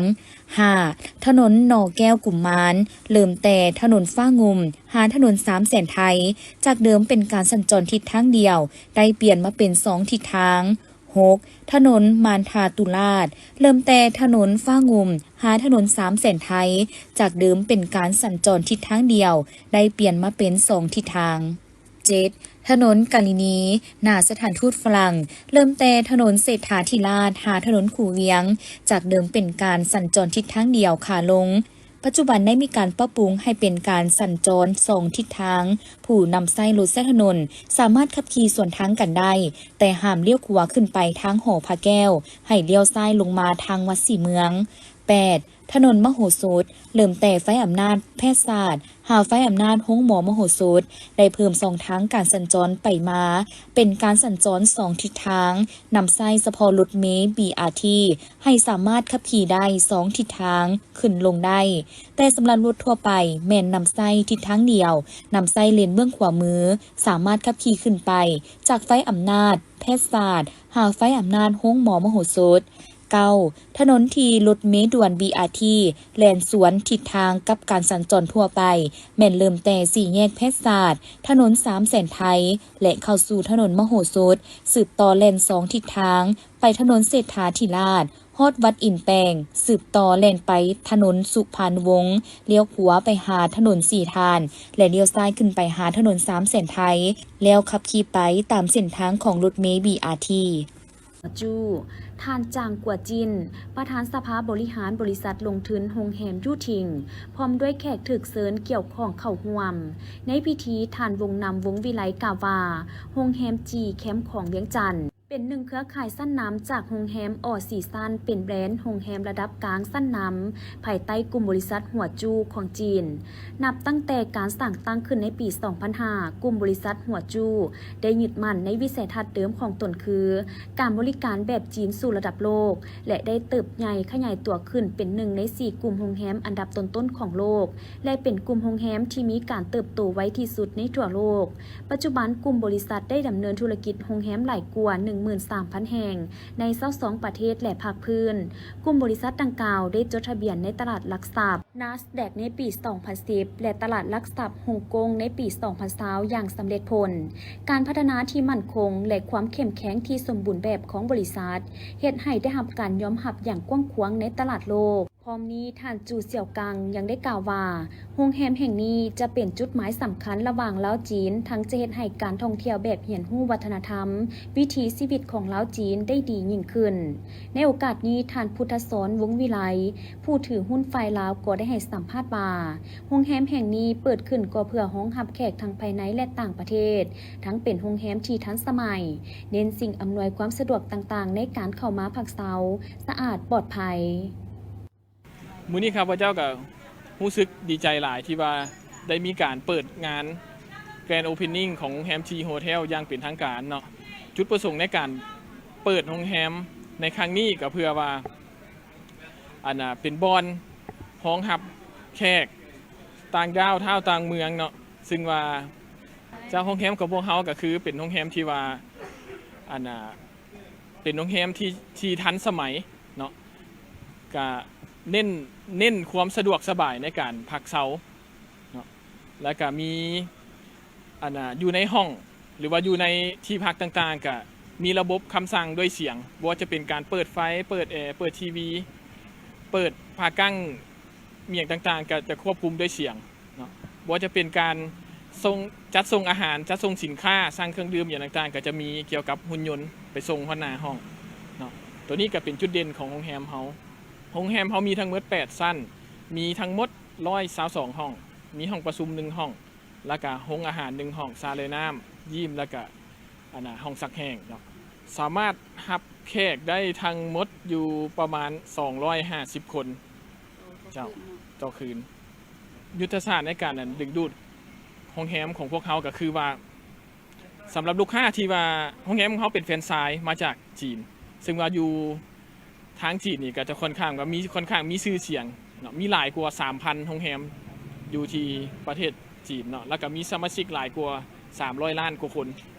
ຫ້າ ຖະໜົນໜໍ່ແກ້ວກຸມມານ ເລີ່ມແຕ່ຖະໜົນຟ້າງຸ່ມ ຫາຖະໜົນສາມແສນໄທ ຈາກເດີມເປັນການສັນຈອນທິດທາງດຽວ ໄດ້ປ່ຽນມາເປັນສອງທິດທາງ. ຫົກ ຖະໜົນມານທາຕຸລາດ ເລີ່ມແຕ່ຖະໜົນຟ້າງຸ່ມ ຫາຖະໜົນສາມແສນໄທ ຈາກເດີມເປັນການສັນຈອນທິດທາງດຽວ ໄດ້ປ່ຽນມາເປັນສອງທິດທາງ. ເຈັດ ຖະໜົນກາລິນີ ໜ້າສະຖານທູດຝຣັ່ງ ເລີ່ມແຕ່ຖະໜົນເສດຖາທິລາດ ຫາຖະໜົນຄູວຽງ ຈາກເດີມເປັນການສັນຈອນທິດທາງດຽວຂາລົງ ປັດຈຸບັນໄດ້ມີການປັບປຸງໃຫ້ເປັນການສັນຈອນສອງທິດທາງ. ຜູ້ນຳໃຊ້ລົດໃຊ້ຖະໜົນສາມາດຂັບຂີ່ສວນທາງກັນໄດ້, ແຕ່ຫ້າມລ້ຽວຂວາຂຶ້ນໄປທາງຫໍພະແກ້ວ, ໃຫ້ລ້ຽວຊ້າຍລົງມາທາງວັດສີເມືອງ. ແປດ ຖະໜົນມະໂຫສົດ ເລີ່ມແຕ່ໄຟອຳນາດແພດສາດ ຫາໄຟອຳນາດໂຮງໝໍມະໂຫສົດ ໄດ້ເພີ່ມຊ່ອງທາງການສັນຈອນໄປມາ ເປັນການສັນຈອນສອງທິດທາງ, ນຳໃຊ້ສະເພາະລົດເມ ບີອາທີ ໃຫ້ສາມາດຂັບຂີ່ໄດ້ສອງທິດທາງ ຂຶ້ນລົງໄດ້, ແຕ່ສຳລັບລົດທົ່ວໄປແມ່ນນຳໃຊ້ທິດທາງດຽວ, ນຳໃຊ້ເລນເບື້ອງຂວາມື, ສາມາດຂັບຂີ່ຂຶ້ນໄປຈາກໄຟອຳນາດແພດສາດ ຫາໄຟອຳນາດໂຮງໝໍມະໂຫສົດ. ເກົ້າ ຖະໜົນທີ່ລົດເມດ່ວນ ບີອາທີ ແລ່ນສວນທິດທາງກັບການສັນຈອນທົ່ວໄປ ແມ່ນເລີ່ມແຕ່ສີ່ແຍກແພດສາດ, ຖະໜົນສາມແສນໄທ ແລະ ເຂົ້າສູ່ຖະໜົນມະໂຫສົດ, ສືບຕໍ່ແລ່ນສອງທິດທາງ ໄປຖະໜົນເສດຖາທິລາດ, ຮອດວັດອິນແປງ, ສືບຕໍ່ແລ່ນໄປຖະໜົນສຸພານຸວົງ, ລ້ຽວຂວາໄປຫາຖະໜົນສີທ່ານ ແລະ ລ້ຽວຊ້າຍຂຶ້ນໄປຫາຖະໜົນສາມແສນໄທ ແລ້ວຂັບຂີ່ໄປຕາມເສັ້ນທາງຂອງລົດເມ ບີອາທີ. ຈູ ທ່ານ ຈາງ ກົວຈິນ ປະທານສະພາບໍລິຫານບໍລິສັດລົງທຶນໂຮງແຮມຢູທິງ ພ້ອມດ້ວຍແຂກຖືກເຊີນກ່ຽວຂ້ອງເຂົ້າຮ່ວມ. ໃນພິທີ ທ່ານ ວົງນຳ ວົງວິໄລ ກ່າວວ່າ ໂຮງແຮມຈີ ແຄມຂອງວຽງຈັນ ເປັນໜຶ່ງເຄືອຂ່າຍຊັ້ນນຳຈາກໂຮງແຮມອໍຊີຊັນ ເປັນແບຣນໂຮງແຮມລະດັບກາງຊັ້ນນຳ ພາຍໃຕ້ກຸ່ມບໍລິສັດຫົວຈູຂອງຈີນ. ນັບຕັ້ງແຕ່ການສ້າງຕັ້ງຂຶ້ນໃນປີສອງພັນຫ້າ ກຸ່ມບໍລິສັດຫົວຈູ ໄດ້ຍຶດໝັ້ນໃນວິໄສທັດເດີມຂອງຕົນຄື ການບໍລິການແບບຈີນສູ່ລະດັບໂລກ ແລະ ໄດ້ເຕີບໃຫຍ່ຂະຫຍາຍຕົວຂຶ້ນເປັນໜຶ່ງໃນສີ່ກຸ່ມໂຮງແຮມອັນດັບຕົ້ນໆຂອງໂລກ ແລະ ເປັນກຸ່ມໂຮງແຮມທີ່ມີການເຕີບໂຕໄວທີ່ສຸດໃນທົ່ວໂລກ. ປັດຈຸບັນ, ກຸ່ມບໍລິສັດໄດ້ດຳເນີນທຸລະກິດໂຮງແຮມຫຼາຍກວ່າໜຶ່ງໝື່ນສາມພັນແຫ່ງ ໃນຊາວສອງປະເທດ ແລະ ພາກພື້ນ. ກຸ່ມບໍລິສັດດັ່ງກ່າວໄດ້ຈົດທະບຽນໃນຕະຫຼາດຫຼັກຊັບ ນາສແດັກ ໃນປີສອງພັນສິບ ແລະ ຕະຫຼາດຫຼັກຊັບຮົງກົງໃນປີສອງພັນຊາວ ຢ່າງສຳເລັດຜົນ. ການພັດທະນາທີ່ໝັ້ນຄົງ ແລະ ຄວາມເຂັ້ມແຂງທີ່ສົມບູນແບບຂອງບໍລິສັດ ເຮັດໃຫ້ໄດ້ຮັບການຍອມຮັບຢ່າງກວ້າງຂວາງໃນຕະຫຼາດໂລກ. ພ້ອມນີ້, ທ່ານ ຈູ ສຽວກັງ ຍັງໄດ້ກ່າວວ່າ ໂຮງແຮມແຫ່ງນີ້ຈະເປັນຈຸດໝາຍສຳຄັນລະຫວ່າງລາວ-ຈີນ, ທັງຈະເຮັດໃຫ້ການທ່ອງທ່ຽວແບບຮຽນຮູ້ວັດທະນະທຳ, ວິຖີຊີວິດຂອງລາວ-ຈີນໄດ້ດີຍິ່ງຂຶ້ນ. ໃນໂອກາດນີ້, ທ່ານ ພຸດທະສອນ ວົງວິໄລ ຜູ້ຖືຫຸ້ນຝ່າຍລາວ ກໍໄດ້ໃຫ້ສຳພາດວ່າ ໂຮງແຮມແຫ່ງນີ້ເປີດຂຶ້ນກໍເພື່ອຮອງຮັບແຂກທັງພາຍໃນ ແລະ ຕ່າງປະເທດ, ທັງເປັນໂຮງແຮມທີ່ທັນສະໄໝ, ເນັ້ນສິ່ງອຳນວຍຄວາມສະດວກຕ່າງໆໃນການເຂົ້າມາພັກເຊົາ, ສະອາດ, ປອດໄພ. ມື້ນີ້ຂ້າພະເຈົ້າກໍຮູ້ສຶກດີໃຈຫຼາຍທີ່ວ່າໄດ້ມີການເປີດງານ Grand Opening ຂອງໂຮງແຮມ ຈີ ໂຮເທວ ຢ່າງເປັນທາງການເນາະ. ຈຸດປະສົງໃນການເປີດໂຮງແຮມໃນຄັ້ງນີ້ກໍເພື່ອວ່າ ອັນນ່າ ເປັນບ່ອນຮອງຮັບແຂກຕ່າງດ້າວ ຊາວຕ່າງເມືອງເນາະ, ຊຶ່ງວ່າເຈົ້າໂຮງແຮມຂອງພວກເຮົາກໍຄືເປັນໂຮງແຮມທີ່ວ່າ ອັນນ່າ ເປັນໂຮງແຮມທີ່ ທີ່ທັນສະໄໝເນາະ, ກະເນັ້ນ ເນັ້ນຄວາມສະດວກສະບາຍໃນການພັກເຊົາເນາະ, ແລ້ວກະມີ ອັນນ່າ ຢູ່ໃນຫ້ອງ ຫຼືວ່າຢູ່ໃນທີ່ພັກຕ່າງໆ ກະມີລະບົບຄຳສັ່ງດ້ວຍສຽງ, ບໍ່ວ່າຈະເປັນການເປີດໄຟ, ເປີດແອ, ເປີດທີວີ, ເປີດຜ້າກັ້ງ ອີ່ຫຍັງຕ່າງໆ ກະຈະຄວບຄຸມດ້ວຍສຽງເນາະ. ບໍ່ວ່າຈະເປັນການສົ່ງ ຈັດສົ່ງອາຫານ, ຈັດສົ່ງສິນຄ້າ, ສັ່ງເຄື່ອງດື່ມອີ່ຫຍັງຕ່າງໆ ກະຈະມີກ່ຽວກັບຫຸ່ນຍົນໄປສົ່ງຮອດໜ້າຫ້ອງເນາະ. ໂຕນີ້ກະເປັນຈຸດເດັ່ນຂອງໂຮງແຮມເຮົາ. ໂຮງແຮມເຮົາມີທັງໝົດແປດຊັ້ນ, ມີທັງໝົດຮ້ອຍຊາວສອງຫ້ອງ, ມີຫ້ອງປະຊຸມໜຶ່ງຫ້ອງ, ແລ້ວກະໂຮງອາຫານໜຶ່ງຫ້ອງ, ສະເຫຼືນ້ຳ, ຢິມ, ແລ້ວກະ ອັນນ່າ ຫ້ອງຊັກແຫ້ງເນາະ. ສາມາດຮັບແຂກໄດ້ທັງໝົດຢູ່ປະມານສອງຮ້ອຍຫ້າສິບຄົນ ເຈົ້າ ຕໍ່ຄືນ. ຍຸດທະສາດໃນການ ອັນ ດຶງດູດໂຮງແຮມຂອງພວກເຮົາກໍຄືວ່າ ສຳລັບລູກຄ້າທີ່ວ່າ ໂຮງແຮມຂອງເຮົາເປັນແຟຣນໄຊມາຈາກຈີນ, ເຊິ່ງວ່າຢູ່ ທາງຈີນນີ້ກໍຈະຂ້ອນຂ້າງວ່າມີ ຂ້ອນຂ້າງມີຊື່ສຽງເນາະ, ມີຫຼາຍກວ່າສາມພັນໂຮງແຮມຢູ່ທີ່ປະເທດຈີນເນາະ, ແລ້ວກໍມີສະມາຊິກຫຼາຍກວ່າສາມຮ້ອຍລ້ານກວ່າຄົນ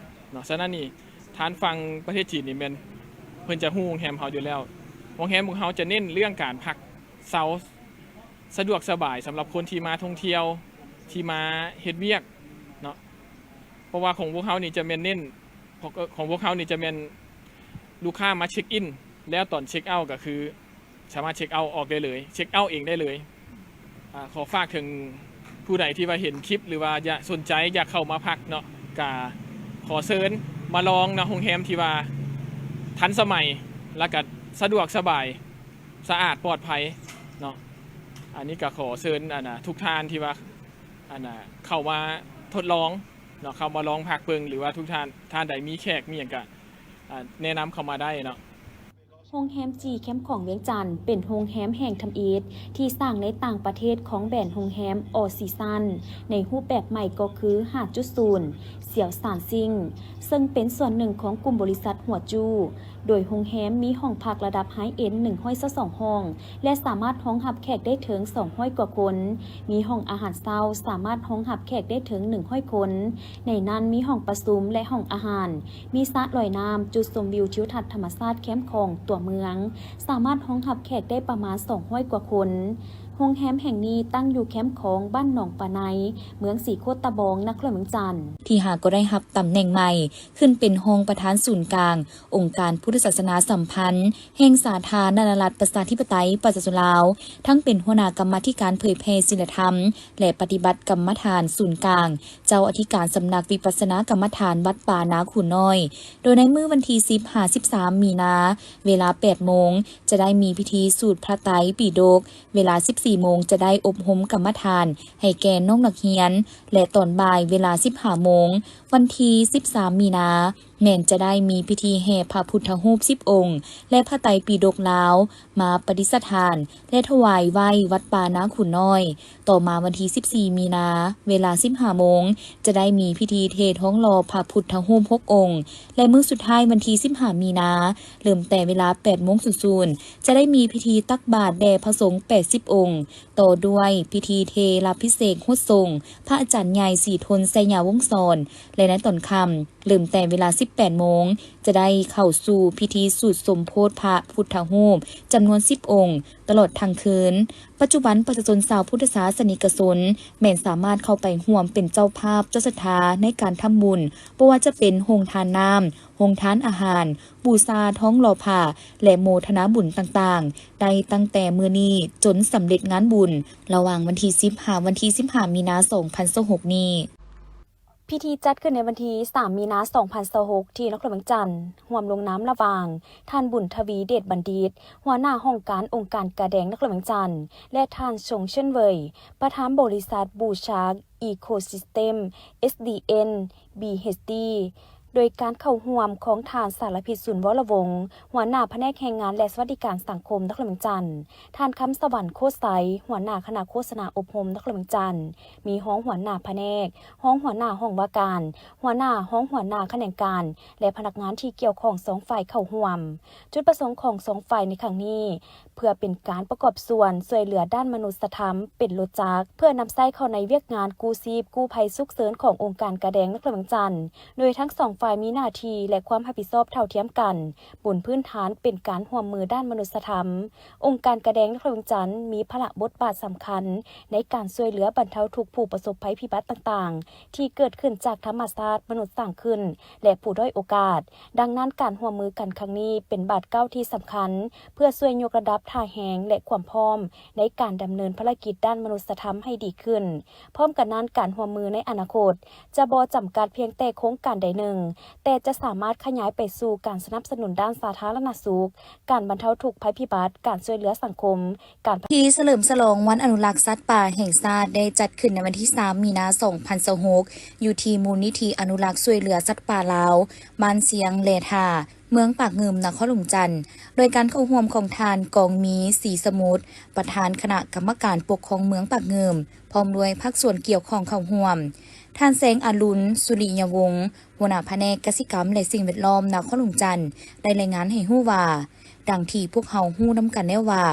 ເນາະ. ສະນັ້ນນີ້ ທາງຝັ່ງປະເທດຈີນນີ້ແມ່ນເພິ່ນຈະຮູ້ໂຮງແຮມເຮົາຢູ່ແລ້ວ, ໂຮ ໂຮງແຮມຂອງເຮົາຈະເນັ້ນເລື່ອງການພັກເຊົາສະດວກສະບາຍສຳລັບຄົນທີ່ມາທ່ອງທ່ຽວ ທີ່ມາເຮັດວຽກເນາະ ເພາະວ່າຂອງພວກເຮົານີ້ຈະແມ່ນເນັ້ນ ຂອງ ຂອງພວກເຮົານີ້ຈະແມ່ນລູກຄ້າມາເຊັກອິນ ແລ້ວຕອນເຊັກເອົາກໍຄືສາມາດເຊັກເອົາອອກໄດ້ເລີຍ ເຊັກເອົາເອງໄດ້ເລີຍ. ອາ ຂໍຝາກເຖິງຜູ້ໃດທີ່ວ່າເຫັນຄລິບ ຫຼືວ່າຢາກ ສົນໃຈຢາກເຂົ້າມາພັກເນາະ ກະຂໍເຊີນມາລອງເນາະ ໂຮງແຮມທີ່ວ່າທັນສະໄໝ ແລ້ວກະສະດວກສະບາຍ ສະອາດປອດໄພເນາະ. ອັນນີ້ກະຂໍເຊີນ ອັນນ່າ ທຸກທ່ານທີ່ວ່າ ອັນນ່າ ເຂົ້າມາທົດລອງເນາະ ເຂົ້າມາລອງພັກເບິ່ງ ຫຼືວ່າທຸກທ່ານ ທ່ານໃດມີແຂກມີຫຍັງກະ ອາ ແນະນຳເຂົ້າມາໄດ້ເນາະ. ໂຮງແຮມຈີແຄມຂອງວຽງຈັນ ເປັນໂຮງແຮມແຫ່ງທຳອິດທີ່ສ້າງໃນຕ່າງປະເທດຂອງແບຣນໂຮງແຮມອໍຊີຊັນ ໃນຮູບແບບໃໝ່ກໍຄືຫ້າຈຸດສູນ ສຽວຊານຊິງ ເຊິ່ງເປັນສ່ວນໜຶ່ງຂອງກຸ່ມບໍລິສັດຫົວຈູ້. ໂດຍໂຮງແຮມມີຫ້ອງພັກລະດັບໄຮເອັນ ໜຶ່ງຮ້ອຍຊາວສອງຫ້ອງ ແລະ ສາມາດຮອງຮັບແຂກໄດ້ເຖິງສອງຮ້ອຍກວ່າຄົນ, ມີຫ້ອງອາຫານເຊົ້າ ສາມາດຮອງຮັບແຂກໄດ້ເຖິງໜຶ່ງຮ້ອຍຄົນ, ໃນນັ້ນມີຫ້ອງປະຊຸມ ແລະ ຫ້ອງອາຫານ, ມີສະລອຍນ້ຳ, ຈຸດຊົມວິວທິວທັດທຳມະຊາດແຄມຂອງຕົວເມືອງ, ສາມາດຮອງຮັບແຂກໄດ້ປະມານສອງຮ້ອຍກວ່າຄົນ. ໂຮງແຮມແຫ່ງນີ້ຕັ້ງຢູ່ແຄມຂອງບ້ານໜອງປາໄນ, ເມືອງສີໂຄດຕະບອງ, ນະຄອນຫຼວງວຽງຈັນ. ທີ່ຫາກໍໄດ້ຮັບຕຳແໜ່ງໃໝ່ ຂຶ້ນເປັນຮອງປະທານສູນກາງອົງການພຸດທະສາສະໜາສຳພັນແຫ່ງສາທາລະນະລັດ ປະຊາທິປະໄຕ ປະຊາຊົນລາວ, ທັງເປັນຫົວໜ້າກຳມາທິການເຜີຍແຜ່ສີລະທຳ ແລະ ປະຕິບັດກຳມະຖານສູນກາງ, ເຈົ້າອະທິການສຳນັກວິປັດສະນາກຳມະຖານວັດປ່ານາຄູນນ້ອຍ. ໂດຍໃນມື້ວັນທີສິບຫາສິບສາມມີນາ ເວລາແປດໂມງ ຈະໄດ້ມີພິທີສູດພະໄຕປິດົກ, ເວລາສິບສີ່ໂມງ ຈະໄດ້ອົບຮົມກຳມະຖານໃຫ້ແກ່ນ້ອງນັກຮຽນ ແລະ ຕອນບ່າຍເວລາສິບຫ້າໂມງ ວັນທີສິບສາມມີນາ ແມ່ນຈະໄດ້ມີພິທີແຫ່ພະພຸດທະຮູບສິບອົງ ແລະ ພະໄຕປິດົກລາວ ມາປະດິດສະຖານ ແລະ ຖວາຍໄຫວ້ວັດປ່ານາຄູນນ້ອຍ. ຕໍ່ມາວັນທີສິບສີ່ມີນາ ເວລາສິບຫ້າໂມງ ຈະໄດ້ມີພິທີເທທອງຫຼໍ່ພະພຸດທະຮູບຫົກອົງ ແລະ ມື້ສຸດທ້າຍວັນທີສິບຫ້າມີນາ ເລີ່ມແຕ່ເວລາແປດໂມງສູນໆ ຈະໄດ້ມີພິທີຕັກບາດແດ່ພະສົງແປດສິບອົງ, ຕໍ່ດ້ວຍພິທີເທລາພິເສກຫົດສົງພະອາຈານໃຫຍ່ສີທົນ ໄຊຍະວົງສອນ ແລະ ໃນຕອນຄ່ຳ ເລີ່ມແຕ່ເວລາສິບແປດໂມງ ຈະໄດ້ເຂົ້າສູ່ພິທີສູດສົມໂພດພະພຸດທະຮູບຈຳນວນສິບອົງ ຕະຫຼອດທັງຄືນ. ປັດຈຸບັນປະຊາຊົນຊາວພຸດທະສາສະນິກະຊົນ ແມ່ນສາມາດເຂົ້າໄປຮ່ວມເປັນເຈົ້າພາບເຈົ້າສັດທາໃນການທຳບຸນ, ບໍ່ວ່າຈະເປັນໂຮງທານນ້ຳ, ໂຮງທານອາຫານ, ບູຊາທອງຫຼໍ່ພະ ແລະ ໂມທະນາບຸນຕ່າງໆ ໄດ້ຕັ້ງແຕ່ມື້ນີ້ຈົນສຳເລັດງານບຸນ ລະຫວ່າງວັນທີສິບ ຫາ ວັນທີສິບຫ້າມີນາ ສອງພັນຊາວຫົກນີ້. ພິທີຈັດຂຶ້ນໃນວັນທີສາມມີນາ ສອງພັນຊາວຫົກ ທີ່ນະຄອນຫຼວງວຽງຈັນ, ຮ່ວມລົງນາມລະຫວ່າງ ທ່ານ ບຸນທະວີ ເດດບັນດິດ ຫົວໜ້າຫ້ອງການອົງການກາແດງນະຄອນຫຼວງວຽງຈັນ ແລະ ທ່ານ ຊົງ ເຊິນເຫວີຍ ປະທານບໍລິສັດ ບູຊາ ອີໂຄຊິສເຕັມ ເອສດີເອັນ ບີເອັດດີ ໂດຍການເຂົ້າຮ່ວມຂອງທ່ານ ສາລະພິດ ສູນວໍລະວົງ ຫົວໜ້າພະແນກແຮງງານ ແລະ ສະຫວັດດີການສັງຄົມນະຄອນຫຼວງວຽງຈັນ, ທ່ານ ຄຳສະຫວັນ ໂຄດໄຊ ຫົວໜ້າຄະນະໂຄສະນາອົບຮົມນະຄອນຫຼວງວຽງຈັນ, ມີຮອງຫົວໜ້າພະແນກ, ຮອງຫົວໜ້າຫ້ອງວ່າການ, ຫົວໜ້າ, ຮອງຫົວໜ້າຂະແໜງການ ແລະ ພະນັກງານທີ່ກ່ຽວຂ້ອງສອງຝ່າຍເຂົ້າຮ່ວມ. ຈຸດປະສົງຂອງສອງຝ່າຍໃນຄັ້ງນີ້ ເພື່ອເປັນການປະກອບສ່ວນຊ່ວຍເຫຼືອດ້ານມະນຸດສະທຳເປັນລົດຈັກ ເພື່ອນຳໃຊ້ເຂົ້າໃນວຽກງານກູ້ຊີບກູ້ໄພສຸກເສີນຂອງອົງການກາແດງນະຄອນຫຼວງວຽງຈັນ, ໂດຍທັງສອງຝ່າຍມີໜ້າທີ່ ແລະ ຄວາມຮັບຜິດຊອບເທົ່າທຽມກັນ ບົນພື້ນຖານເປັນການຮ່ວມມືດ້ານມະນຸດສະທຳ. ອົງການກາແດງນະຄອນຫຼວງວຽງຈັນມີພາລະບົດບາດສຳຄັນໃນການຊ່ວຍເຫຼືອບັນເທົາທຸກຜູ້ປະສົບໄພພິບັດຕ່າງໆ ທີ່ເກີດຂຶ້ນຈາກທຳມະຊາດມະນຸດສ້າງຂຶ້ນ ແລະ ຜູ້ດ້ອຍໂອກາດ. ດັ່ງນັ້ນ, ການຮ່ວມມືກັນຄັ້ງນີ້ເປັນບາດກ້າວທີ່ສຳຄັນ ເພື່ອຊ່ວຍຍົກລະດັບທ່າແຮງ ແລະ ຄວາມພ້ອມໃນການດຳເນີນພາລະກິດດ້ານມະນຸດສະທຳໃຫ້ດີຂຶ້ນ. ພ້ອມກັນນັ້ນ, ການຮ່ວມມືໃນອະນາຄົດຈະບໍ່ຈຳກັດພຽງແຕ່ໂຄງການໃດໜຶ່ງ, ແຕ່ຈະສາມາດຂະຫຍາຍໄປສູ່ການສະໜັບສະໜູນດ້ານສາທາລະນະສຸກ, ການບັນເທົາທຸກໄພພິບັດ, ການຊ່ວຍເຫຼືອສັງຄົມ, ການ ພິທີສະເຫຼີມສະຫຼອງວັນອະນຸລັກສັດປ່າແຫ່ງຊາດໄດ້ຈັດຂຶ້ນໃນວັນທີສາມມີນາ ສອງພັນຊາວຫົກ ຢູ່ທີ່ມູນນິທິອະນຸລັກຊ່ວຍເຫຼືອສັດປ່າລາວ ບ້ານຊຽງແລທ່າ ເມືອງປາກງື່ມ ນະຄອນຫຼວງຈັນ, ໂດຍການເຂົ້າຮ່ວມຂອງທ່ານ ກອງມີ ສີສະໝຸດ ປະທານຄະນະກຳມະການປົກຄອງເມືອງປາກງື່ມ ພ້ອມດ້ວຍພາກສ່ວນກ່ຽວຂ້ອງເຂົ້າຮ່ວມ. ທ່ານ ແສງອະລຸນ ສຸລິຍະວົງ ຫົວໜ້າພະແນກກະສິກຳ ແລະ ສິ່ງແວດລ້ອມ ນະຄອນຫຼວງຈັນ ໄດ້ລາຍງານໃຫ້ຮູ້ວ່າ, ດັ່ງທີ່ພວກເຮົາຮູ້ນຳກັນແລ້ວວ່າ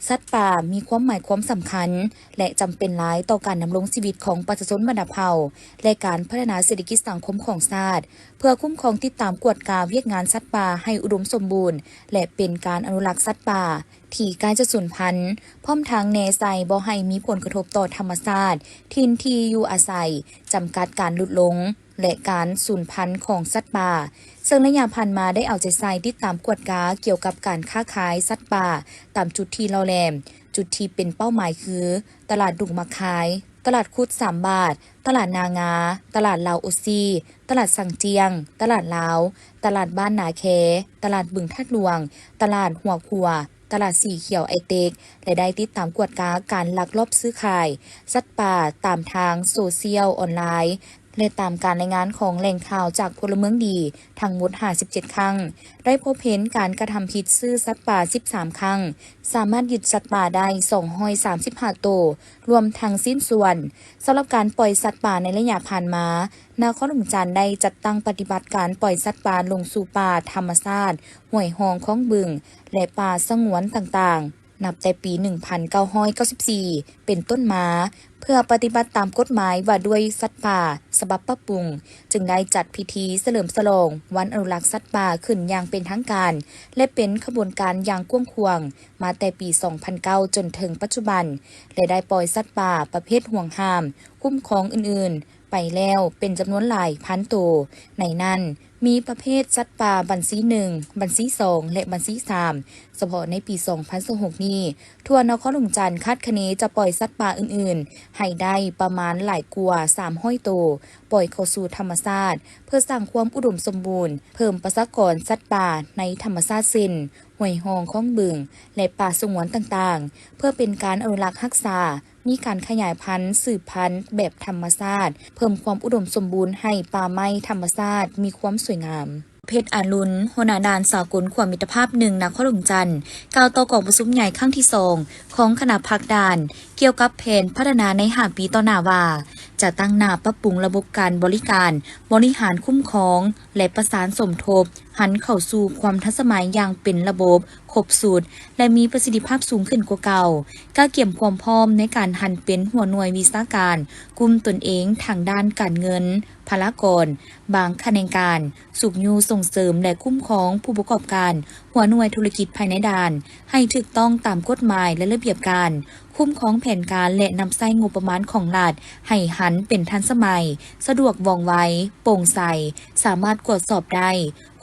ສັດປ່າມີຄວາມໝາຍຄວາມສຳຄັນ ແລະ ຈຳເປັນຫຼາຍຕໍ່ການດຳລົງຊີວິດຂອງປະຊາຊົນບັນດາເຜົ່າ ແລະ ການພັດທະນາເສດຖະກິດສັງຄົມຂອງຊາດ, ເພື່ອຄຸ້ມຄອງ, ຕິດຕາມ, ກວດກາວຽກງານສັດປ່າໃຫ້ອຸດົມສົມບູນ ແລະ ເປັນການອະນຸລັກສັດປ່າທີ່ໃກ້ຈະສູນພັນ, ພ້ອມທັງແນໃສ່ບໍ່ໃຫ້ມີຜົນກະທົບຕໍ່ທຳມະຊາດ, ຖິ່ນທີ່ຢູ່ອາໄສ, ຈຳກັດການຫຼຸດລົງ ແລະ ການສູນພັນຂອງສັດປ່າ, ເຊິ່ງໄລຍະຜ່ານມາໄດ້ເອົາໃຈໃສ່ຕິດຕາມກວດກາກ່ຽວກັບການຄ້າຂາຍສັດປ່າຕາມຈຸດທີ່ຫຼໍ່ແຫຼມ, ຈຸດທີ່ເປັນເປົ້າໝາຍຄື ຕະຫຼາດດົງໝາກຄາຍ, ຕະຫຼາດຂຸດສາມບາດ, ຕະຫຼາດນາງາ, ຕະຫຼາດລາວໂອຊີ, ຕະຫຼາດສັງຈຽງ, ຕະຫຼາດລາວ, ຕະຫຼາດບ້ານນາແຄ, ຕະຫຼາດບຶງທາດຫຼວງ, ຕະຫຼາດຫົວຂົວ, ຕະຫຼາດສີຂຽວໄອເຕັກ ແລະ ໄດ້ຕິດຕາມກວດກາການລັກລອບຊື້ຂາຍສັດປ່າຕາມທາງໂຊຊຽວອອນລາຍ ແລະ ຕາມການລາຍງານຂອງແຫຼ່ງຂ່າວຈາກພົນລະເມືອງດີທັງໝົດຫ້າສິບເຈັດຄັ້ງ, ໄດ້ພົບເຫັນການກະທຳຜິດຊື້ສັດປ່າສິບສາມຄັ້ງ, ສາມາດຍຶດສັດປ່າໄດ້ສອງຮ້ອຍສາມສິບຫ້າໂຕ, ລວມທັງຊິ້ນສ່ວນ. ສຳລັບການປ່ອຍສັດປ່າໃນໄລຍະຜ່ານມາ, ນະຄອນຫຼວງຈັນໄດ້ຈັດຕັ້ງປະຕິບັດການປ່ອຍສັດປ່າລົງສູ່ປ່າທຳມະຊາດ ຫ້ວຍຮ່ອງ ຄອງບຶງ ແລະ ປ່າສະຫງວນຕ່າງໆ ນັບແຕ່ປີໜຶ່ງພັນເກົ້າຮ້ອຍເກົ້າສິບສີ່ເປັນຕົ້ນມາ, ເພື່ອປະຕິບັດຕາມກົດໝາຍວ່າດ້ວຍສັດປ່າ ສະບັບປັບປຸງ, ຈຶ່ງໄດ້ຈັດພິທີສະເຫຼີມສະຫຼອງວັນອະນຸລັກສັດປ່າຂຶ້ນຢ່າງເປັນທາງການ ແລະ ເປັນຂະບວນການຢ່າງກວ້າງຂວາງ ມາແຕ່ປີສອງພັນເກົ້າຈົນເຖິງປັດຈຸບັນ ແລະ ໄດ້ປ່ອຍສັດປ່າປະເພດຫວງຫ້າມ, ຄຸ້ມຄອງອື່ນໆ ໄປແລ້ວເປັນຈຳນວນຫຼາຍພັນໂຕ. ໃນນັ້ນ ມີປະເພດສັດປ່າບັນຊີໜຶ່ງ, ບັນຊີສອງ ແລະ ບັນຊີສາມ. ສະເພາະໃນປີສອງພັນຊາວຫົກນີ້, ທົ່ວນະຄອນຫຼວງຈັນຄາດຄະເນຈະປ່ອຍສັດປ່າອື່ນໆ ໃຫ້ໄດ້ປະມານຫຼາຍກວ່າສາມຮ້ອຍໂຕ, ປ່ອຍເຂົ້າສູ່ທຳມະຊາດ ເພື່ອສ້າງຄວາມອຸດົມສົມບູນ, ເພີ່ມປະຊາກອນສັດປ່າໃນທຳມະຊາດເຊັ່ນ ຫ້ວຍຮ່ອງ ຄອງບຶງ ແລະ ປ່າສະຫງວນຕ່າງໆ ເພື່ອເປັນການອະນຸລັກຮັກສາ, ມີການຂະຫຍາຍພັນ, ສືບພັນແບບທຳມະຊາດ, ເພີ່ມຄວາມອຸດົມສົມບູນໃຫ້ປ່າໄມ້ທຳມະຊາດມີຄວາມສວຍງາມ. ເພັດອາລຸນ, ຫົວໜ້າດ່ານສາກົນຂົວມິດຕະພາບໜຶ່ງ ນະຄອນຫຼວງຈັນ ກ່າວຕໍ່ກອງປະຊຸມໃຫຍ່ຄັ້ງທີສອງຂອງຄະນະພັກດ່ານ ກ່ຽວກັບແຜນພັດທະນາໃນຫ້າປີຕໍ່ໜ້າວ່າ ຈະຕັ້ງໜ້າປັບປຸງລະບົບການບໍລິການ, ບໍລິຫານຄຸ້ມຄອງ ແລະ ປະສານສົມທົບ ຫັນເຂົ້າສູ່ຄວາມທັນສະໄໝຢ່າງເປັນລະບົບ, ຄົບຊຸດ ແລະ ມີປະສິດທິພາບສູງຂຶ້ນກວ່າເກົ່າ, ກະກຽມຄວາມພ້ອມໃນການຫັນເປັນຫົວໜ່ວຍວິຊາການ, ກຸ້ມຕົນເອງທາງດ້ານການເງິນ, ພະລາກອນ, ບາງຂະແໜງການ, ຊຸກຍູ້ສົ່ງເສີມ ແລະ ຄຸ້ມຄອງຜູ້ປະກອບການ, ຫົວໜ່ວຍທຸລະກິດພາຍໃນດ່ານ ໃຫ້ຖືກຕ້ອງຕາມກົດໝາຍ ແລະ ລະບຽບການ, ຄຸ້ມຄອງແຜນການ ແລະ ນຳໃຊ້ງົບປະມານຂອງລັດ ໃຫ້ຫັນເປັນທັນສະໄໝ, ສະດວກວ່ອງໄວ, ໂປ່ງໃສ, ສາມາດກວດສອບໄດ້,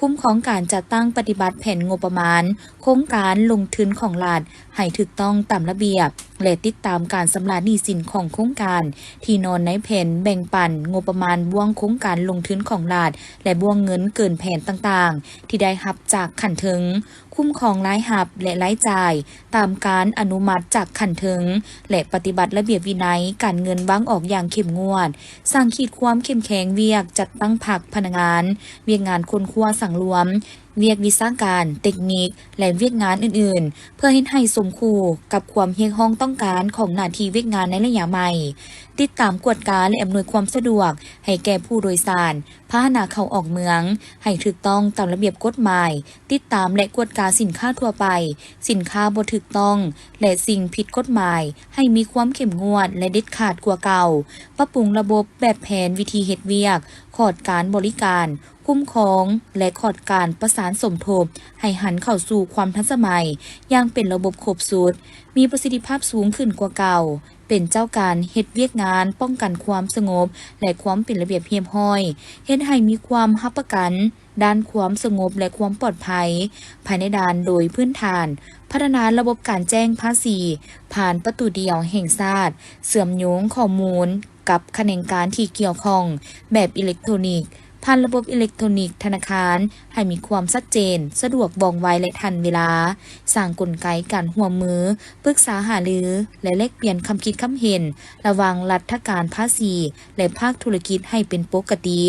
ຄຸ້ມຄອງການຈັດຕັ້ງປະຕິບັດແຜນງົບປະມານໂຄງການລົງທຶນຂອງລັດ ໃຫ້ຖືກຕ້ອງຕາມລະບຽບ ແລະ ຕິດຕາມການຊຳລະໜີ້ສິນຂອງໂຄງການ ທີ່ນອນໃນແຜນແບ່ງປັນງົບປະມານບ່ວງໂຄງການລົງທຶນຂອງລັດ ແລະ ບ່ວງເງິນເກີນແຜນຕ່າງໆ ທີ່ໄດ້ຮັບຈາກຂັ້ນເທິງ, ຄຸ້ມຄອງລາຍຮັບ ແລະ ລາຍຈ່າຍ ຕາມການອະນຸມັດຈາກຂັ້ນເທິງ ແລະ ປະຕິບັດລະບຽບວິໄນການເງິນວາງອອກຢ່າງເຂັ້ມງວດ, ສ້າງຂີດຄວາມເຂັ້ມແຂງວຽກຈັດຕັ້ງພັກພະນັກງານ, ວຽກງານຄົ້ນຄວ້າສັງລວມ, ວຽກວິຊາການ, ເຕັກນິກ ແລະ ວຽກງານອື່ນໆ ເພື່ອເຮັດໃຫ້ສົມຄູ່ກັບຄວາມຮຽກຮ້ອງຕ້ອງການຂອງໜ້າທີ່ວຽກງານໃນໄລຍະໃໝ່. ຕິດຕາມກວດກາ ແລະ ອຳນວຍຄວາມສະດວກໃຫ້ແກ່ຜູ້ໂດຍສານ ພາຫະນະເຂົ້າອອກເມືອງ ໃຫ້ຖືກຕ້ອງຕາມລະບຽບກົດໝາຍ, ຕິດຕາມ ແລະ ກວດກາສິນຄ້າທົ່ວໄປ, ສິນຄ້າບໍ່ຖືກຕ້ອງ ແລະ ສິ່ງຜິດກົດໝາຍ ໃຫ້ມີຄວາມເຂັ້ມງວດ ແລະ ເດັດຂາດກວ່າເກົ່າ, ປັບປຸງລະບົບແບບແຜນວິທີເຮັດວຽກ, ຂອດການບໍລິການ, ຄຸ້ມຄອງ ແລະ ຂອດການປະສານສົມທົບ ໃຫ້ຫັນເຂົ້າສູ່ຄວາມທັນສະໄໝຢ່າງເປັນລະບົບຄົບຊຸດ, ມີປະສິດທິພາບສູງຂຶ້ນກວ່າເກົ່າ, ເປັນເຈົ້າການເຮັດວຽກງານປ້ອງກັນຄວາມສະຫງົບ ແລະ ຄວາມເປັນລະບຽບຮຽບຮ້ອຍ, ເຮັດໃຫ້ມີຄວາມຮັບປະກັນ ດ້ານຄວາມສະຫງົບ ແລະ ຄວາມປອດໄພພາຍໃນດ່ານໂດຍພື້ນຖານ, ພັດທະນາລະບົບການແຈ້ງພາສີຜ່ານປະຕູດຽວແຫ່ງຊາດ, ເຊື່ອມໂຍງຂໍ້ມູນກັບຂະແໜງການທີ່ກ່ຽວຂ້ອງແບບອີເລັກໂທຣນິກ, ຜ່ານລະບົບອີເລັກໂທຣນິກທະນາຄານ ໃຫ້ມີຄວາມຊັດເຈນ, ສະດວກ, ວ່ອງໄວ ແລະ ທັນເວລາ, ສ້າງກົນໄກການຮ່ວມມື, ປຶກສາຫາລື ແລະ ແລກປ່ຽນຄຳຄິດຄຳເຫັນ ລະຫວ່າງລັດຖະການພາສີ ແລະ ພາກທຸລະກິດໃຫ້ເປັນປົກກະຕິ.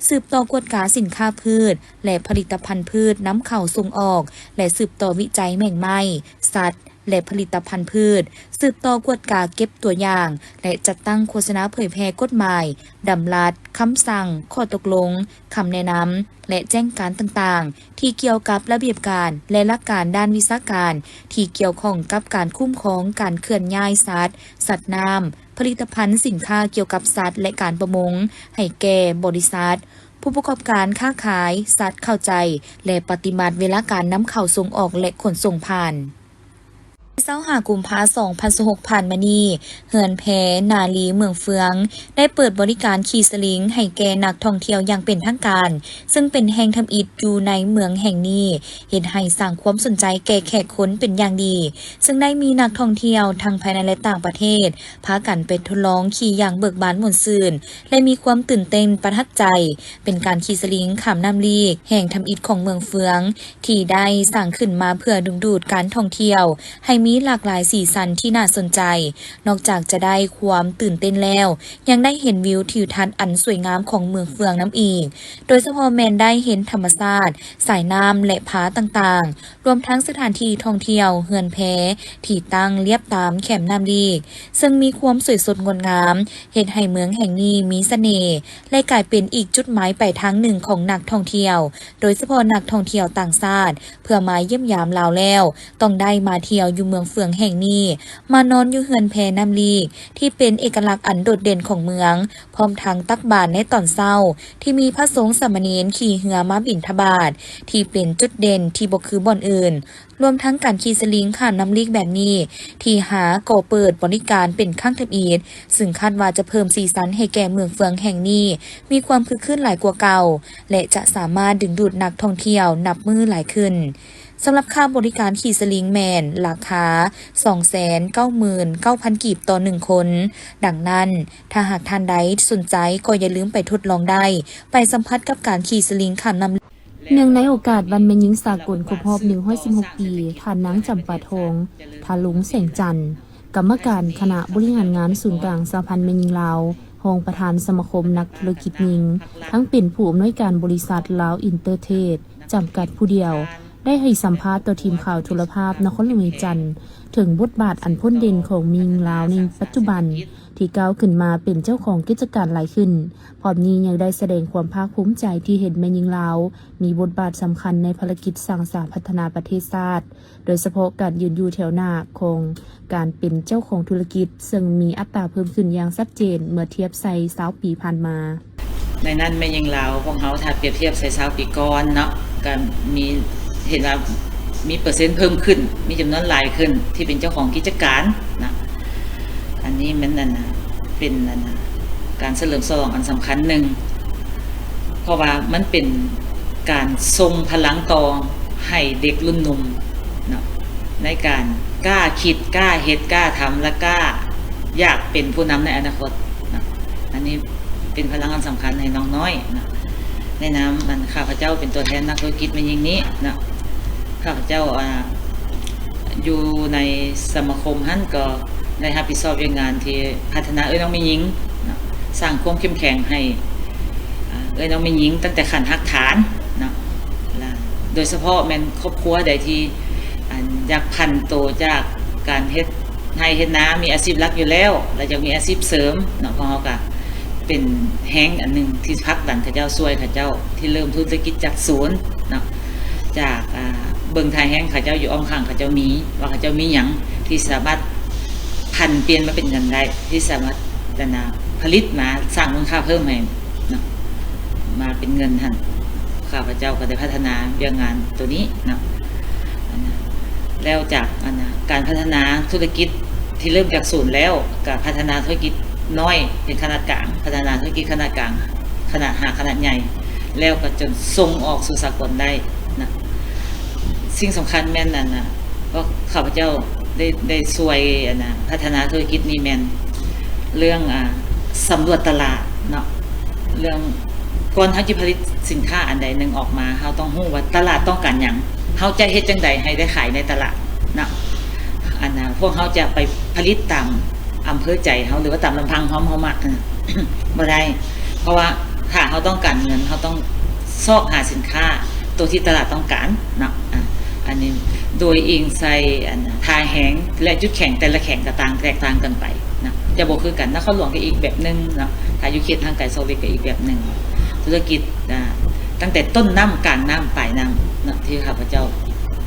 ສືບຕໍ່ກວດກາສິນຄ້າພືດ ແລະ ຜະລິດຕະພັນພືດນຳເຂົ້າສົ່ງອອກ ແລະ ສືບຕໍ່ວິໄຈແມງໄມ້, ສັດ, ແລະ ຜະລິດຕະພັນພືດ, ສືບຕໍ່ກວດກາເກັບຕົວຢ່າງ ແລະ ຈັດຕັ້ງໂຄສະນາເຜີຍແຜ່ກົດໝາຍ, ດຳລັດ, ຄຳສັ່ງ, ຂໍ້ຕົກລົງ, ຄຳແນະນຳ ແລະ ແຈ້ງການຕ່າງໆ ທີ່ກ່ຽວກັບລະບຽບການ ແລະ ຫຼັກການດ້ານວິຊາການ ທີ່ກ່ຽວຂ້ອງກັບການຄຸ້ມຄອງການເຄື່ອນຍ້າຍສັດ, ສັດນ້ຳ, ຜະລິດຕະພັນສິນຄ້າກ່ຽວກັບສັດ ແລະ ການປະມົງ ໃຫ້ແກ່ບໍລິສັດ, ຜູ້ປະກອບການຄ້າຂາຍສັດເຂົ້າໃຈ ແລະ ປະຕິບັດເວລາການນຳເຂົ້າສົ່ງອອກ ແລະ ຂົນສົ່ງຜ່ານ. ຊາວຫ້າ ກຸມພາ ສອງພັນຊາວຫົກ ຜ່ານມານີ້, ເຮືອນແພນາລີເມືອງເຟືອງ ໄດ້ເປີດບໍລິການຂີ່ສະລິງໃຫ້ແກ່ນັກທ່ອງທ່ຽວຢ່າງເປັນທາງການ, ເຊິ່ງເປັນແຫ່ງທຳອິດຢູ່ໃນເມືອງແຫ່ງນີ້, ເຮັດໃຫ້ສ້າງຄວາມສົນໃຈແກ່ແຂກຄົນເປັນຢ່າງດີ, ເຊິ່ງໄດ້ມີນັກທ່ອງທ່ຽວທັງພາຍໃນ ແລະ ຕ່າງປະເທດ ພາກັນໄປທົດລອງຂີ່ຢ່າງເບີກບານມ່ວນຊື່ນ ແລະ ມີຄວາມຕື່ນເຕັ້ນປະທັບໃຈ. ເປັນການຂີ່ສະລິງຂ້າມນ້ຳລີກແຫ່ງທຳອິດຂອງເມືອງເຟືອງ ທີ່ໄດ້ສ້າງຂຶ້ນມາເພື່ອດຶງດູດການທ່ອງທ່ຽວໃຫ້ມີຫຼາກຫຼາຍສີສັນທີ່ໜ້າສົນໃຈ. ນອກຈາກຈະໄດ້ຄວາມຕື່ນເຕັ້ນແລ້ວ, ຍັງໄດ້ເຫັນວິວທິວທັດອັນສວຍງາມຂອງເມືອງເຟືອງນຳອີກ, ໂດຍສະເພາະແມ່ນໄດ້ເຫັນທຳມະຊາດ, ສາຍນ້ຳ ແລະ ຜາຕ່າງໆ, ລວມທັງສະຖານທີ່ທ່ອງທ່ຽວເຮືອນແພທີ່ຕັ້ງລຽບຕາມແຄມນ້ຳລີກ, ເຊິ່ງມີຄວາມສວຍສົດງົດງາມ, ເຮັດໃຫ້ເມືອງແຫ່ງນີ້ມີສະເໜ່ ແລະ ກາຍເປັນອີກຈຸດໝາຍປາຍທາງໜຶ່ງຂອງນັກທ່ອງທ່ຽວ, ໂດຍສະເພາະນັກທ່ອງທ່ຽວຕ່າງຊາດ ເພື່ອມາຢ້ຽມຢາມລາວແລ້ວ ຕ້ອງໄດ້ມາທ່ຽວຢູ່ເມືອງເຟືອງແຫ່ງນີ້, ມານອນຢູ່ເຮືອນແພນ້ຳລີກ ທີ່ເປັນເອກະລັກອັນໂດດເດັ່ນຂອງເມືອງ, ພ້ອມທັງຕັກບາດໃນຕອນເຊົ້າ ທີ່ມີພະສົງສາມະເນນຂີ່ເຮືອມາບິນທະບາດ ທີ່ເປັນຈຸດເດັ່ນທີ່ບໍ່ຄືບ່ອນອື່ນ. ລວມທັງການຂີ່ສະລິງຂ້າມນ້ຳລີກແບບນີ້ ທີຫ້າກໍເປີດບໍລິການເປັນຄັ້ງທຳອິດ, ຊຶ່ງຄາດວ່າຈະເພີ່ມສີສັນໃຫ້ແກ່ເມືອງເຟືອງແຫ່ງນີ້ ມີຄວາມຄຶກຄື້ນຫຼາຍກວ່າເກົ່າ ແລະ ຈະສາມາດດຶງດູດນັກທ່ອງທ່ຽວນັບມື້ຫຼາຍຂຶ້ນ. ສຳລັບຄ່າບໍລິການຂີ່ສະລິງແມ່ນລາຄາສອງແສນເກົ້າໝື່ນເກົ້າພັນກີບຕໍ່ໜຶ່ງຄົນ. ດັ່ງນັ້ນ, ຖ້າຫາກທ່ານໃດສົນໃຈກໍຢ່າລືມໄປທົດລອງໄດ້, ໄປສຳຜັດກັບການຂີ່ສະລິງຂ້າມນ້ຳ. ເນື່ອງໃນໂອກາດວັນແມ່ຍິງສາກົນຄົບຮອບໜຶ່ງຮ້ອຍສິບຫົກປີ, ທ່ານນາງ ຈຳປາທອງ ທາລຸງແສງຈັນ, ກຳມະການຄະນະບໍລິຫານງານສູນກາງສະຫະພັນແມ່ຍິງລາວ, ຮອງປະທານສະມາຄົມນັກທຸລະກິດຍິງ, ທັງເປັນຜູ້ອຳນວຍການບໍລິສັດລາວອິນເຕີເທຣດ ຈຳກັດຜູ້ດຽວ, ໄດ້ໃຫ້ສຳພາດຕໍ່ທີມຂ່າວໂທລະພາບນະຄອນຫຼວງວຽງຈັນ ເຖິງບົດບາດອັນພົ້ນເດັ່ນຂອງແມ່ຍິງລາວໃນປັດຈຸບັນ ທີ່ກ້າວຂຶ້ນມາເປັນເຈົ້າຂອງກິດຈະການຫຼາຍຂຶ້ນ. ພ້ອມນີ້ຍັງໄດ້ສະແດງຄວາມພາກພູມໃຈທີ່ເຫັນແມ່ຍິງລາວມີບົດບາດສຳຄັນໃນພາລະກິດສ້າງສາພັດທະນາປະເທດຊາດ, ໂດຍສະເພາະການຢືນຢູ່ແຖວໜ້າຂອງການເປັນເຈົ້າຂອງທຸລະກິດ, ເຊິ່ງມີອັດຕາເພີ່ມຂຶ້ນຢ່າງຊັດເຈນເມື່ອທຽບໃສ່ຊາວປີຜ່ານມາ. ໃນນັ້ນແມ່ຍິງລາວພວກເຮົາ ຖ້າປຽບທຽບໃສ່ຊາວປີກ່ອນເນາະ ກໍມີ ເຫັນວ່າມີເປີເຊັນເພີ່ມຂຶ້ນ, ມີຈຳນວນຫຼາຍຂຶ້ນທີ່ເປັນເຈົ້າຂອງກິດຈະການນະ. ອັນນີ້ມັນ ອັນນະ ເປັນ ອັນນະ ການສະເຫຼີມສະຫຼອງອັນສຳຄັນໜຶ່ງ, ເພາະວ່າມັນເປັນການສົ່ງພະລັງຕໍ່ໃຫ້ເດັກລຸ້ນໜຸ່ມເນາະ ໃນການກ້າຄິດ, ກ້າເຮັດ, ກ້າທຳ ແລະ ກ້າຢາກເປັນຜູ້ນຳໃນອະນາຄົດເນາະ. ອັນນີ້ເປັນພະລັງອັນສຳຄັນໃຫ້ນ້ອງນ້ອຍເນາະ. ໃນນາມອັນຂ້າພະເຈົ້າເປັນຕົວແທນນັກທຸລະກິດແມ່ຍິງນີ້ເນາະ, ຂ້າພະເຈົ້າ ອ່າ ຢູ່ໃນສະມາຄົມຫັ້ນ ກໍໄດ້ຮັບຜິດຊອບວຽກງານທີ່ພັດທະນາເອື້ອຍນ້ອງແມ່ຍິງເນາະ, ສ້າງຄວາມເຂັ້ມແຂງໃຫ້ ອ່າ ເອື້ອຍນ້ອງແມ່ຍິງຕັ້ງແຕ່ຂັ້ນຮາກຖານເນາະ, ລະໂດຍສະເພາະແມ່ນຄອບຄົວໃດທີ່ ອັນ ຢາກຜັນໂຕຈາກການເຮັດໄຮ່ເຮັດນາ ມີອາຊີບຫຼັກຢູ່ແລ້ວ ແລະ ຢາກມີອາຊີບເສີມເນາະ, ພວກເຮົາກະເປັນແຮງອັນໜຶ່ງທີ່ຜັກດັນເຂົາເຈົ້າ, ຊ່ວຍເຂົາເຈົ້າທີ່ເລີ່ມທຸລະກິດຈາກສູນເນາະ, ຈາກ ອ່າ ເບິ່ງທ່າແຮງເຂົາເຈົ້າຢູ່ອ້ອມຂ້າງເຂົາເຈົ້າມີ ວ່າເຂົາເຈົ້າມີຫຍັງທີ່ສາມາດຜັນປ່ຽນມາເປັນເງິນໄດ້, ທີ່ສາມາດ ອັນນະ ຜະລິດມາສ້າງມູນຄ່າເພີ່ມໃຫ້ເນາະ ມາເປັນເງິນຫັ້ນ, ຂ້າພະເຈົ້າກໍໄດ້ພັດທະນາວຽກງານໂຕນີ້ເນາະ. ອັນນະ ແລ້ວຈາກ ອັນນະ ການພັດທະນາທຸລະກິດທີ່ເລີ່ມຈາກສູນແລ້ວ ກໍພັດທະນາທຸລະກິດນ້ອຍເປັນຂະໜາດກາງ, ພັດທະນາທຸລະກິດຂະໜາດກາງ, ຂະໜາດ ຫາຂະໜາດໃຫຍ່, ແລ້ວກໍຈົນສົ່ງອອກສູ່ສາກົນໄດ້ນະ. ສິ່ງສຳຄັນແມ່ນ ອັນນະ ພວກຂ້າພະເຈົ້າໄດ້ ໄດ້ຊ່ວຍ ອັນນະ ພັດທະນາທຸລະກິດນີ້ແມ່ນເລື່ອງ ອ່າ ສຳຫຼວດຕະຫຼາດເນາະ, ເລື່ອງ ກ່ອນເຮົາຈະຜະລິດສິນຄ້າອັນໃດໜຶ່ງອອກມາ ເຮົາຕ້ອງຮູ້ວ່າຕະຫຼາດຕ້ອງການຫຍັງ, ເຮົາຈະເຮັດຈັ່ງໃດໃຫ້ໄດ້ຂາຍໃນຕະຫຼາດເນາະ. ອັນນະ ພວກເຮົາຈະໄປຜະລິດຕາມອຳເພີໃຈເຮົາ ຫຼືວ່າຕາມລຳພັງເຮົາ ເຮົາມັກ ບໍ່ໄດ້, ເພາະວ່າຖ້າເຮົາຕ້ອງການເງິນ ເຮົາຕ້ອງຊອກຫາສິນຄ້າໂຕທີ່ຕະຫຼາດຕ້ອງການເນາະ. ອາ ອັນນີ້ ໂດຍອີງໃສ່ອັນທ່າແຮງ ແລະ ຈຸດແຂງແຕ່ລະແຂວງກໍຕ່າງ ແຕກຕ່າງກັນໄປນະ ຈະບໍ່ຄືກັນ. ນະຄອນຫຼວງກໍອີກແບບໜຶ່ງເນາະ, ຖ້າຢູ່ເຂດຫ່າງໄກຊອກຫຼີກກໍອີກແບບໜຶ່ງ. ທຸລະກິດ ອ່າ ຕັ້ງແຕ່ຕົ້ນນ້ຳ ກາງນ້ຳ ປາຍນ້ຳເນາະ ທີ່ຂ້າພະເຈົ້າ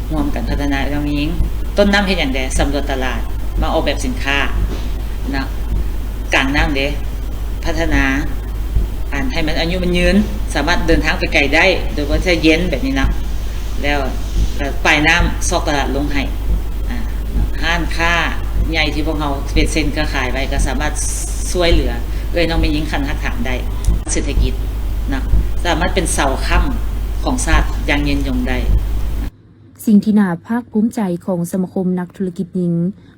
ຮ່ວມກັນພັດທະນາ ນ້ອງຍິງ. ຕົ້ນນ້ຳເຮັດຫຍັງແດ່? ສຳຫຼວດຕະຫຼາດ, ມາອອກແບບສິນຄ້າເນາະ. ກາງນ້ຳເດ? ພັດທະນາ ອັນໃຫ້ມັນອາຍຸມັນຍືນ ສາມາດເດີນທາງໄປໄກໄດ້ ໂດຍບໍ່ໃຊ້ເຢັນແບບນີ້ເນາະ. ແລ້ວກໍປາຍນ້ຳ ຊອກຕະຫຼາດລົງໃຫ້ ອາ ຮ້ານຄ້າໃຫຍ່ທີ່ພວກເຮົາເປັນເສັ້ນເຄືອຂ່າຍໄວ້ ກໍສາມາດຊ່ວຍເຫຼືອເອື້ອຍນ້ອງແມ່ຍິງຂັ້ນຮາກຖານໄດ້. ເສດຖະກິດເນາະ ສາມາດເປັນເສົາຄ້ຳຂອງຊາດຢ່າງຍືນຍົງໄດ້. ສິ່ງທີ່ໜ້າພາກພູມໃຈຂອງສະມາຄົມນັກທຸລະກິດຍິງ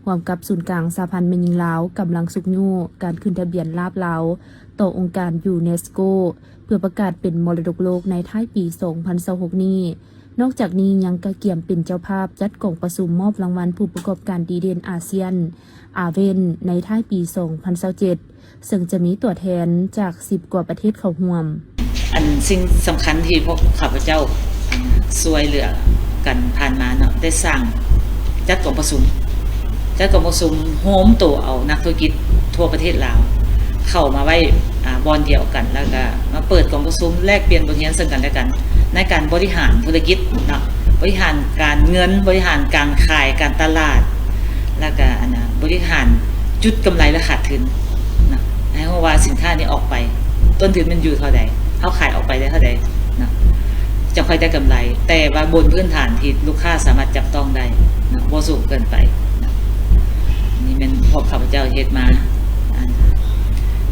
ຮ່ວມກັບສູນກາງສະຫະພັນແມ່ຍິງລາວ ກຳລັງຊຸກຍູ້ການຂຶ້ນທະບຽນລາບລາວຕໍ່ອົງການຢູເນສໂກ ເພື່ອປະກາດເປັນມໍລະດົກໂລກໃນທ້າຍປີສອງພັນຊາວຫົກນີ້. ນອກຈາກນີ້ຍັງກະກຽມເປັນເຈົ້າພາບຈັດກອງປະຊຸມມອບລາງວັນຜູ້ປະກອບການດີເດັ່ນອາຊຽນ ອາເວັນ ໃນທ້າຍປີສອງພັນຊາວເຈັດ ເຊິ່ງຈະມີຕົວແທນຈາກສິບກວ່າປະເທດເຂົ້າຮ່ວມ. ອັນສິ່ງສຳຄັນທີ່ພວກຂ້າພະເຈົ້າ ອັນ ຊ່ວຍເຫຼືອກັນຜ່ານມາເນາະ ໄດ້ສ້າງ ຈັດກອງປະຊຸມ ຈັດກອງປະຊຸມໂຮມໂຕເອົານັກທຸລະກິດທົ່ວປະເທດລາວ ເຂົ້າມາໄວ້ ອາ ບ່ອນດຽວກັນ ແລ້ວກະມາເປີດກອງປະຊຸມ ແລກປ່ຽນບົດຮຽນເຊິ່ງກັນແລະກັນ ໃນການບໍລິຫານທຸລະກິດເນາະ, ບໍລິຫານການເງິນ, ບໍລິຫານການຂາຍ, ການຕະຫຼາດ ແລ້ວກະ ອັນນະ ບໍລິຫານຈຸດກຳໄລ ແລະ ຂາດທຶນເນາະ, ໃຫ້ຮູ້ວ່າສິນຄ້ານີ້ອອກໄປ ຕົ້ນທຶນມັນຢູ່ເທົ່າໃດ ເຮົາຂາຍອອກໄປໄດ້ເທົ່າໃດເນາະ ຈັ່ງຄ່ອຍໄດ້ກຳໄລ, ແຕ່ວ່າບົນພື້ນຖານທີ່ລູກຄ້າສາມາດຈັບຕ້ອງໄດ້ເນາະ ບໍ່ສູງເກີນໄປເນາະ. ນີ້ແມ່ນພວກຂ້າພະເຈົ້າເຮັດມາ ອັນ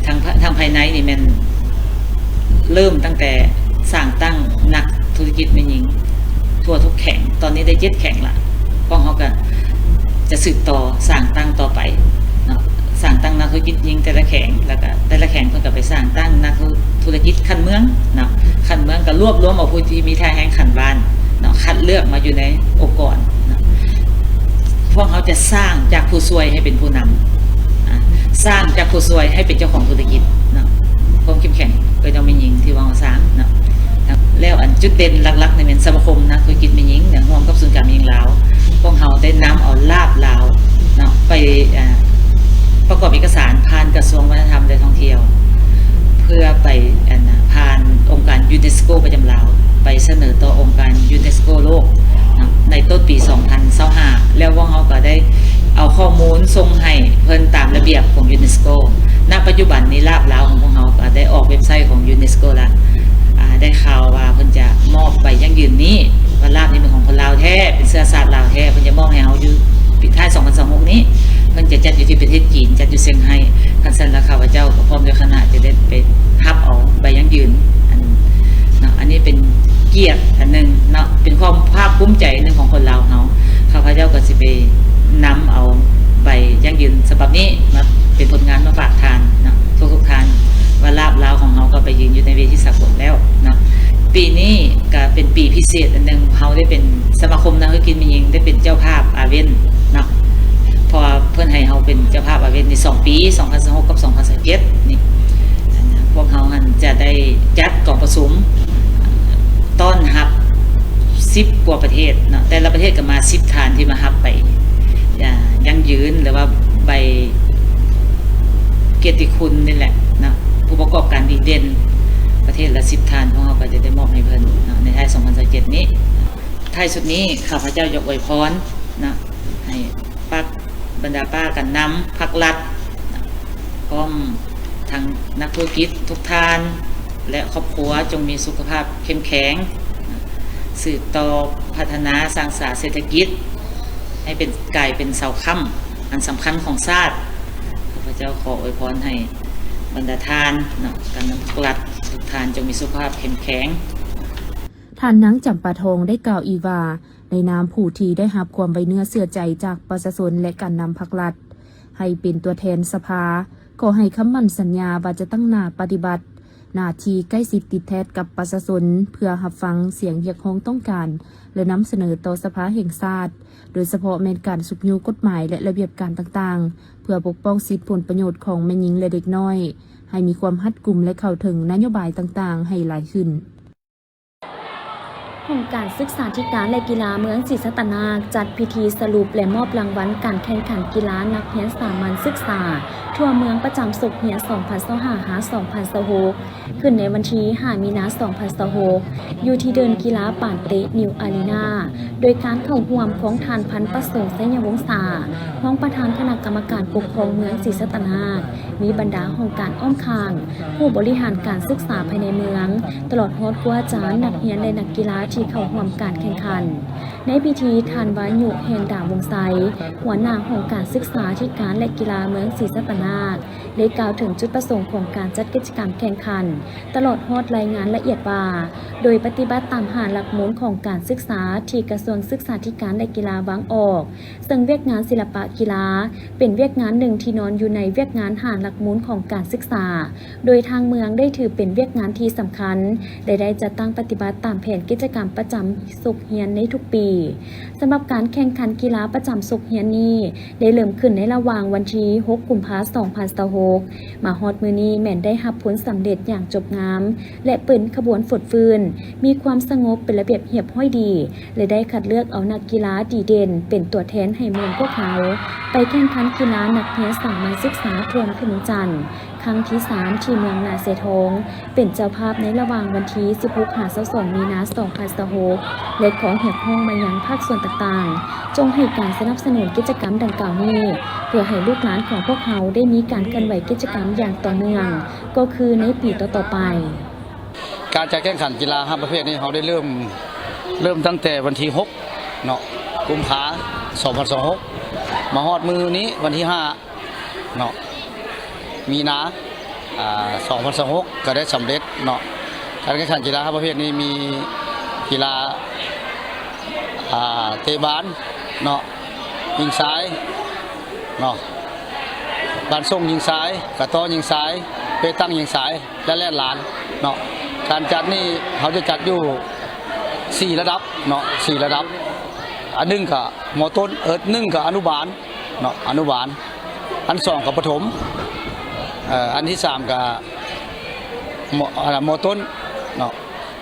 ທາງ ທາງພາຍໃນນີ້ແມ່ນເລີ່ມຕັ້ງແຕ່ສ້າງຕັ້ງນັກທຸລະກິດແມ່ຍິງທົ່ວທຸກແຂວງ, ຕອນນີ້ໄດ້ເຈັດແຂວງລະ, ພວກເຮົາກະຈະສືບຕໍ່ສ້າງຕັ້ງຕໍ່ໄປເນາະ, ສ້າງຕັ້ງນັກທຸລະກິດຍິງແຕ່ລະແຂວງ ແລ້ວກະແຕ່ລະແຂວງເພິ່ນກະໄປສ້າງຕັ້ງນັກທຸລະກິດຂັ້ນເມືອງເນາະ, ຂັ້ນເມືອງກະລວບລວມເອົາຜູ້ທີ່ມີທ່າແຮງຂັ້ນບ້ານເນາະ ຄັດເລືອກມາຢູ່ໃນອົງກອນເນາະ. ພວກເຮົາຈະສ້າງຈາກຜູ້ຊ່ວຍໃຫ້ເປັນຜູ້ນຳ ອາ ສ້າງຈາກຜູ້ຊ່ວຍໃຫ້ເປັນເຈົ້າຂອງທຸລະກິດເນາະ, ຄວາມເຂັ້ມແຂງເອີຍນ້ອງແມ່ຍິງທີ່ວ່າເຮົາສ້າງເນາະ. ແລ້ວອັນຈຸດເດັ່ນຫຼັກໆນີ້ແມ່ນສະມາຄົມນັກທຸລະກິດແມ່ຍິງເນາະ ຮ່ວມກັບສູນກາງແມ່ຍິງລາວ ພວກເຮົາໄດ້ນຳເອົາລາບລາວເນາະ ໄປ ອາ ປະກອບເອກະສານຜ່ານກະຊວງວັດທະນະທຳ ແລະ ທ່ອງທ່ຽວ ເພື່ອໄປ ອັນນະ ຜ່ານອົງການຢູເນສໂກປະຈຳລາວ ໄປສະເໜີຕໍ່ອົງການຢູເນສໂກໂລກເນາະ ໃນຕົ້ນປີສອງພັນຊາວຫ້າ ແລ້ວພວກເຮົາກະໄດ້ເອົາຂໍ້ມູນສົ່ງໃຫ້ເພິ່ນຕາມລະບຽບຂອງຢູເນສໂກ. ນະປັດຈຸບັນນີ້ລາບລາວຂອງພວກເຮົາກະໄດ້ອອກເວັບໄຊຂອງຢູເນສໂກລະ ອາ ໄດ້ຂ່າວວ່າເພິ່ນຈະມອບໃບຢັ້ງຢືນນີ້ ວ່າລາບນີ້ເປັນຂອງຄົນລາວແທ້ ເປັນເຊື້ອຊາດລາວແທ້ ເພິ່ນຈະມອບໃຫ້ເຮົາຢູ່ປີທ້າຍສອງພັນຊາວຫົກນີ້ ເພິ່ນຈະຈັດຢູ່ທີ່ປະເທດຈີນ ຈັດຢູ່ຊຽງໄຮ້. ຄັນຊັ້ນລະ ຂ້າພະເຈົ້າກໍພ້ອມດ້ວຍຄະນະຈະໄດ້ໄປຮັບເອົາໃບຢັ້ງຢືນ ອັນ ເນາະ ອັນນີ້ເປັນກຽດອັນໜຶ່ງເນາະ ເປັນຄວາມພາກພູມໃຈອັນໜຶ່ງຂອງຄົນລາວເຮົາ. ຂ້າພະເຈົ້າກໍຊິໄປນຳເອົາໃບຢັ້ງຢືນສະບັບນີ້ມາເປັນຜົນງານມາຝາກທ່ານເນາະ ທຸກໆທ່ານ ວ່າລາບລາວຂອງເຮົາກໍໄປຢືນຢູ່ໃນເວທີສາກົນແລ້ວເນາະ. ປີນີ້ກໍເປັນປີພິເສດອັນໜຶ່ງ ເຮົາໄດ້ເປັນສະມາຄົມນັກທຸລະກິດແມ່ຍິງ ໄດ້ເປັນເຈົ້າພາບອາເວັນເນາະ ເພາະວ່າເພິ່ນໃຫ້ເຮົາເປັນເຈົ້າພາບອາເວັນນີ້ສອງປີ ສອງພັນຊາວຫົກກັບສອງພັນຊາວເຈັດນີ້ ພວກເຮົາຫັ້ນຈະໄດ້ຈັດກອງປະຊຸມຕ້ອນຮັບສິບກວ່າປະເທດເນາະ, ແຕ່ລະປະເທດກໍມາສິບທ່ານທີ່ມາຮັບໃບ ອາ ຢັ້ງຢືນ ຫຼືວ່າໃບກຽດຕິຄຸນນີ້ແຫຼະເນາະ, ຜູ້ປະກອບການດີເດັ່ນ ປະເທດລະສິບທ່ານ ພວກເຮົາກໍຈະໄດ້ມອບໃຫ້ເພິ່ນເນາະ ໃນທ້າຍສອງພັນຊາວເຈັດນີ້. ທ້າຍສຸດນີ້ ຂ້າພະເຈົ້າຢາກອວຍພອນເນາະ ໃຫ້ປາກ ບັນດາປ້າການນຳພັກລັດ ພ້ອມທັງນັກທຸລະກິດທຸກທ່ານ ແລະ ຄອບຄົວ ຈົ່ງມີສຸຂະພາບເຂັ້ມແຂງ ສືບຕໍ່ພັດທະນາສ້າງສາເສດຖະກິດ ໃຫ້ເປັນ ກາຍເປັນເສົາຄ້ຳອັນສຳຄັນຂອງຊາດ. ຂ້າພະເຈົ້າຂໍອວຍພອນໃຫ້ບັນດາທ່ານເນາະ ການນຳພັກລັດທຸກທ່ານ ຈົ່ງມີສຸຂະພາບເຂັ້ມແຂງ. ທ່ານນາງ ຈຳປາທອງ ໄດ້ກ່າວອີກວ່າ ໃນນາມຜູ້ທີ່ໄດ້ຮັບຄວາມໄວ້ເນື້ອເຊື່ອໃຈຈາກປະຊາຊົນ ແລະ ການນຳພັກລັດ ໃຫ້ເປັນຕົວແທນສະພາ, ຂໍໃຫ້ຄຳໝັ້ນສັນຍາວ່າຈະຕັ້ງໜ້າປະຕິບັດໜ້າທີ່ໃກ້ຊິດຕິດແທດກັບປະຊາຊົນ ເພື່ອຮັບຟັງສຽງຮຽກຮ້ອງຕ້ອງການ ແລະ ນຳສະເໜີຕໍ່ສະພາແຫ່ງຊາດ, ໂດຍສະເພາະແມ່ນການຊຸກຍູ້ກົດໝາຍ ແລະ ລະບຽບການຕ່າງໆ ເພື່ອປົກປ້ອງສິດຜົນປະໂຫຍດຂອງແມ່ຍິງ ແລະ ເດັກນ້ອຍ ໃຫ້ມີຄວາມຮັດກຸມ ແລະ ເຂົ້າເຖິງນະໂຍບາຍຕ່າງໆໃຫ້ຫຼາຍຂຶ້ນ. ຫ້ອງການສຶກສາທິການ ແລະ ກິລາເມືອງສີສັດຕະນາກ ຈັດພິທີສະຫຼຸບ ແລະ ມອບລາງວັນການແຂ່ງຂັນກິລານັກຮຽນສາມັນສຶກສາທົ່ວເມືອງປະຈຳສົກຮຽນ ສອງພັນຊາວຫ້າ ຫາ ສອງພັນຊາວຫົກ ຂຶ້ນໃນວັນທີຫ້າ ມີນາ ສອງພັນຊາວຫົກ ຢູ່ທີ່ເດີ່ນກິລາປານເຕະ ນິວອາຣີນາ ໂດຍການເຂົ້າຮ່ວມຂອງທ່ານ ພັນປະສົງ ໄຊຍະວົງສາ ຮອງປະທານຄະນະກຳມະການປົກຄອງເມືອງສີສັດຕະນາກ, ມີບັນດາຫ້ອງການອ້ອມຂ້າງ, ຜູ້ບໍລິຫານການສຶກສາພາຍໃນເມືອງ, ຕະຫຼອດຮອດຄູອາຈານ, ນັກຮຽນ ແລະ ນັກກິລາທີ່ເຂົ້າຮ່ວມການແຂ່ງຂັນ. ໃນພິທີ, ທ່ານ ວາຍຸ ແຮງດາວົງໄຊ, ຫົວໜ້າຫ້ອງການສຶກສາທິການ ແລະ ກິລາເມືອງສີສັດຕະນາກ ໄດ້ກ່າວເຖິງຈຸດປະສົງຂອງການຈັດກິດຈະກຳແຂ່ງຂັນ, ຕະຫຼອດຮອດລາຍງານລະອຽດວ່າ ໂດຍປະຕິບັດຕາມຫ້າຫຼັກມູນຂອງການສຶກສາທີ່ກະຊວງສຶກສາທິການ ແລະ ກິລາວາງອອກ, ເຊິ່ງວຽກງານສິລະປະກິລາ ເປັນວຽກງານໜຶ່ງທີ່ນອນຢູ່ໃນວຽກງານຫ້າຫຼັກມູນຂອງການສຶກສາ, ໂດຍທາງເມືອງໄດ້ຖືເປັນວຽກງານທີ່ສຳຄັນ ແລະ ໄດ້ຈັດຕັ້ງປະຕິບັດຕາມແຜນກິດຈະກຳປະຈຳສົກຮຽນໃນທຸກປີ. ສຳລັບການແຂ່ງຂັນກິລາປະຈຳສົກຮຽນນີ້ ໄດ້ເລີ່ມຂຶ້ນໃນລະຫວ່າງວັນທີຫົກ ກຸມພາ ສອງພັນຊາວຫົກ ມາຮອດມື້ນີ້ແມ່ນໄດ້ຮັບຜົນສຳເລັດຢ່າງຈົບງາມ ແລະ ເປັນຂະບວນຟົດຟື້ນ, ມີຄວາມສະຫງົບ, ເປັນລະບຽບຮຽບຮ້ອຍດີ ແລະ ໄດ້ຄັດເລືອກເອົານັກກິລາດີເດັ່ນເປັນຕົວແທນໃຫ້ເມືອງພວກເຮົາໄປແຂ່ງຂັນກິລານັກຮຽນສາມັນສຶກສາທົ່ວນະຄອນຫຼວງວຽງຈັນ ຄັ້ງທີສາມ ທີ່ເມືອງນາເຊທອງ ເປັນເຈົ້າພາບໃນລະຫວ່າງວັນທີສິບຫົກ ຫາ ຊາວສອງ ມີນາ ສອງພັນຊາວຫົກ ແລະ ຂໍຮຽກຮ້ອງມາຍັງພາກສ່ວນຕ່າງໆ ຈົ່ງໃຫ້ການສະໜັບສະໜູນກິດຈະກຳດັ່ງກ່າວນີ້ ເພື່ອໃຫ້ລູກຫຼານຂອງພວກເຮົາໄດ້ມີການເຄື່ອນໄຫວກິດຈະກຳຢ່າງຕໍ່ເນື່ອງ ກໍຄືໃນປີຕໍ່ໆໄປ. ການຈັດແຂ່ງຂັນກິລາຫ້າປະເພດນີ້ ເຮົາໄດ້ເລີ່ມ ເລີ່ມຕັ້ງແຕ່ວັນທີຫົກເນາະ ກຸມພາ ສອງພັນຊາວຫົກ ມາຮອດມື້ນີ້ວັນທີຫ້າເນາະ ມີນາ ອາ ສອງພັນຊາວຫົກ ກໍໄດ້ສຳເລັດເນາະ. ການແຂ່ງຂັນກິລາຫ້າປະເພດນີ້ມີກິລາ ອາ ເຕະບານເນາະ ຍິງຊາຍເນາະ ບານສົ່ງຍິງຊາຍ, ກະຕໍ້ຍິງຊາຍ, ເປຕັງຍິງຊາຍ ແລະ ແລ່ນລານເນາະ. ການຈັດນີ້ເຮົາຈະຈັດຢູ່ສີ່ລະດັບເນາະ ສີ່ລະດັບ. ອັນໜຶ່ງກະ ມ.ຕົ້ນ ເອີ ໜຶ່ງກະອະນຸບານເນາະ ອະນຸບານ, ອັນສອງກະປະຖົມ, ເອີ ອັນທີສາມກະ ມ.ຕົ້ນເນາະ,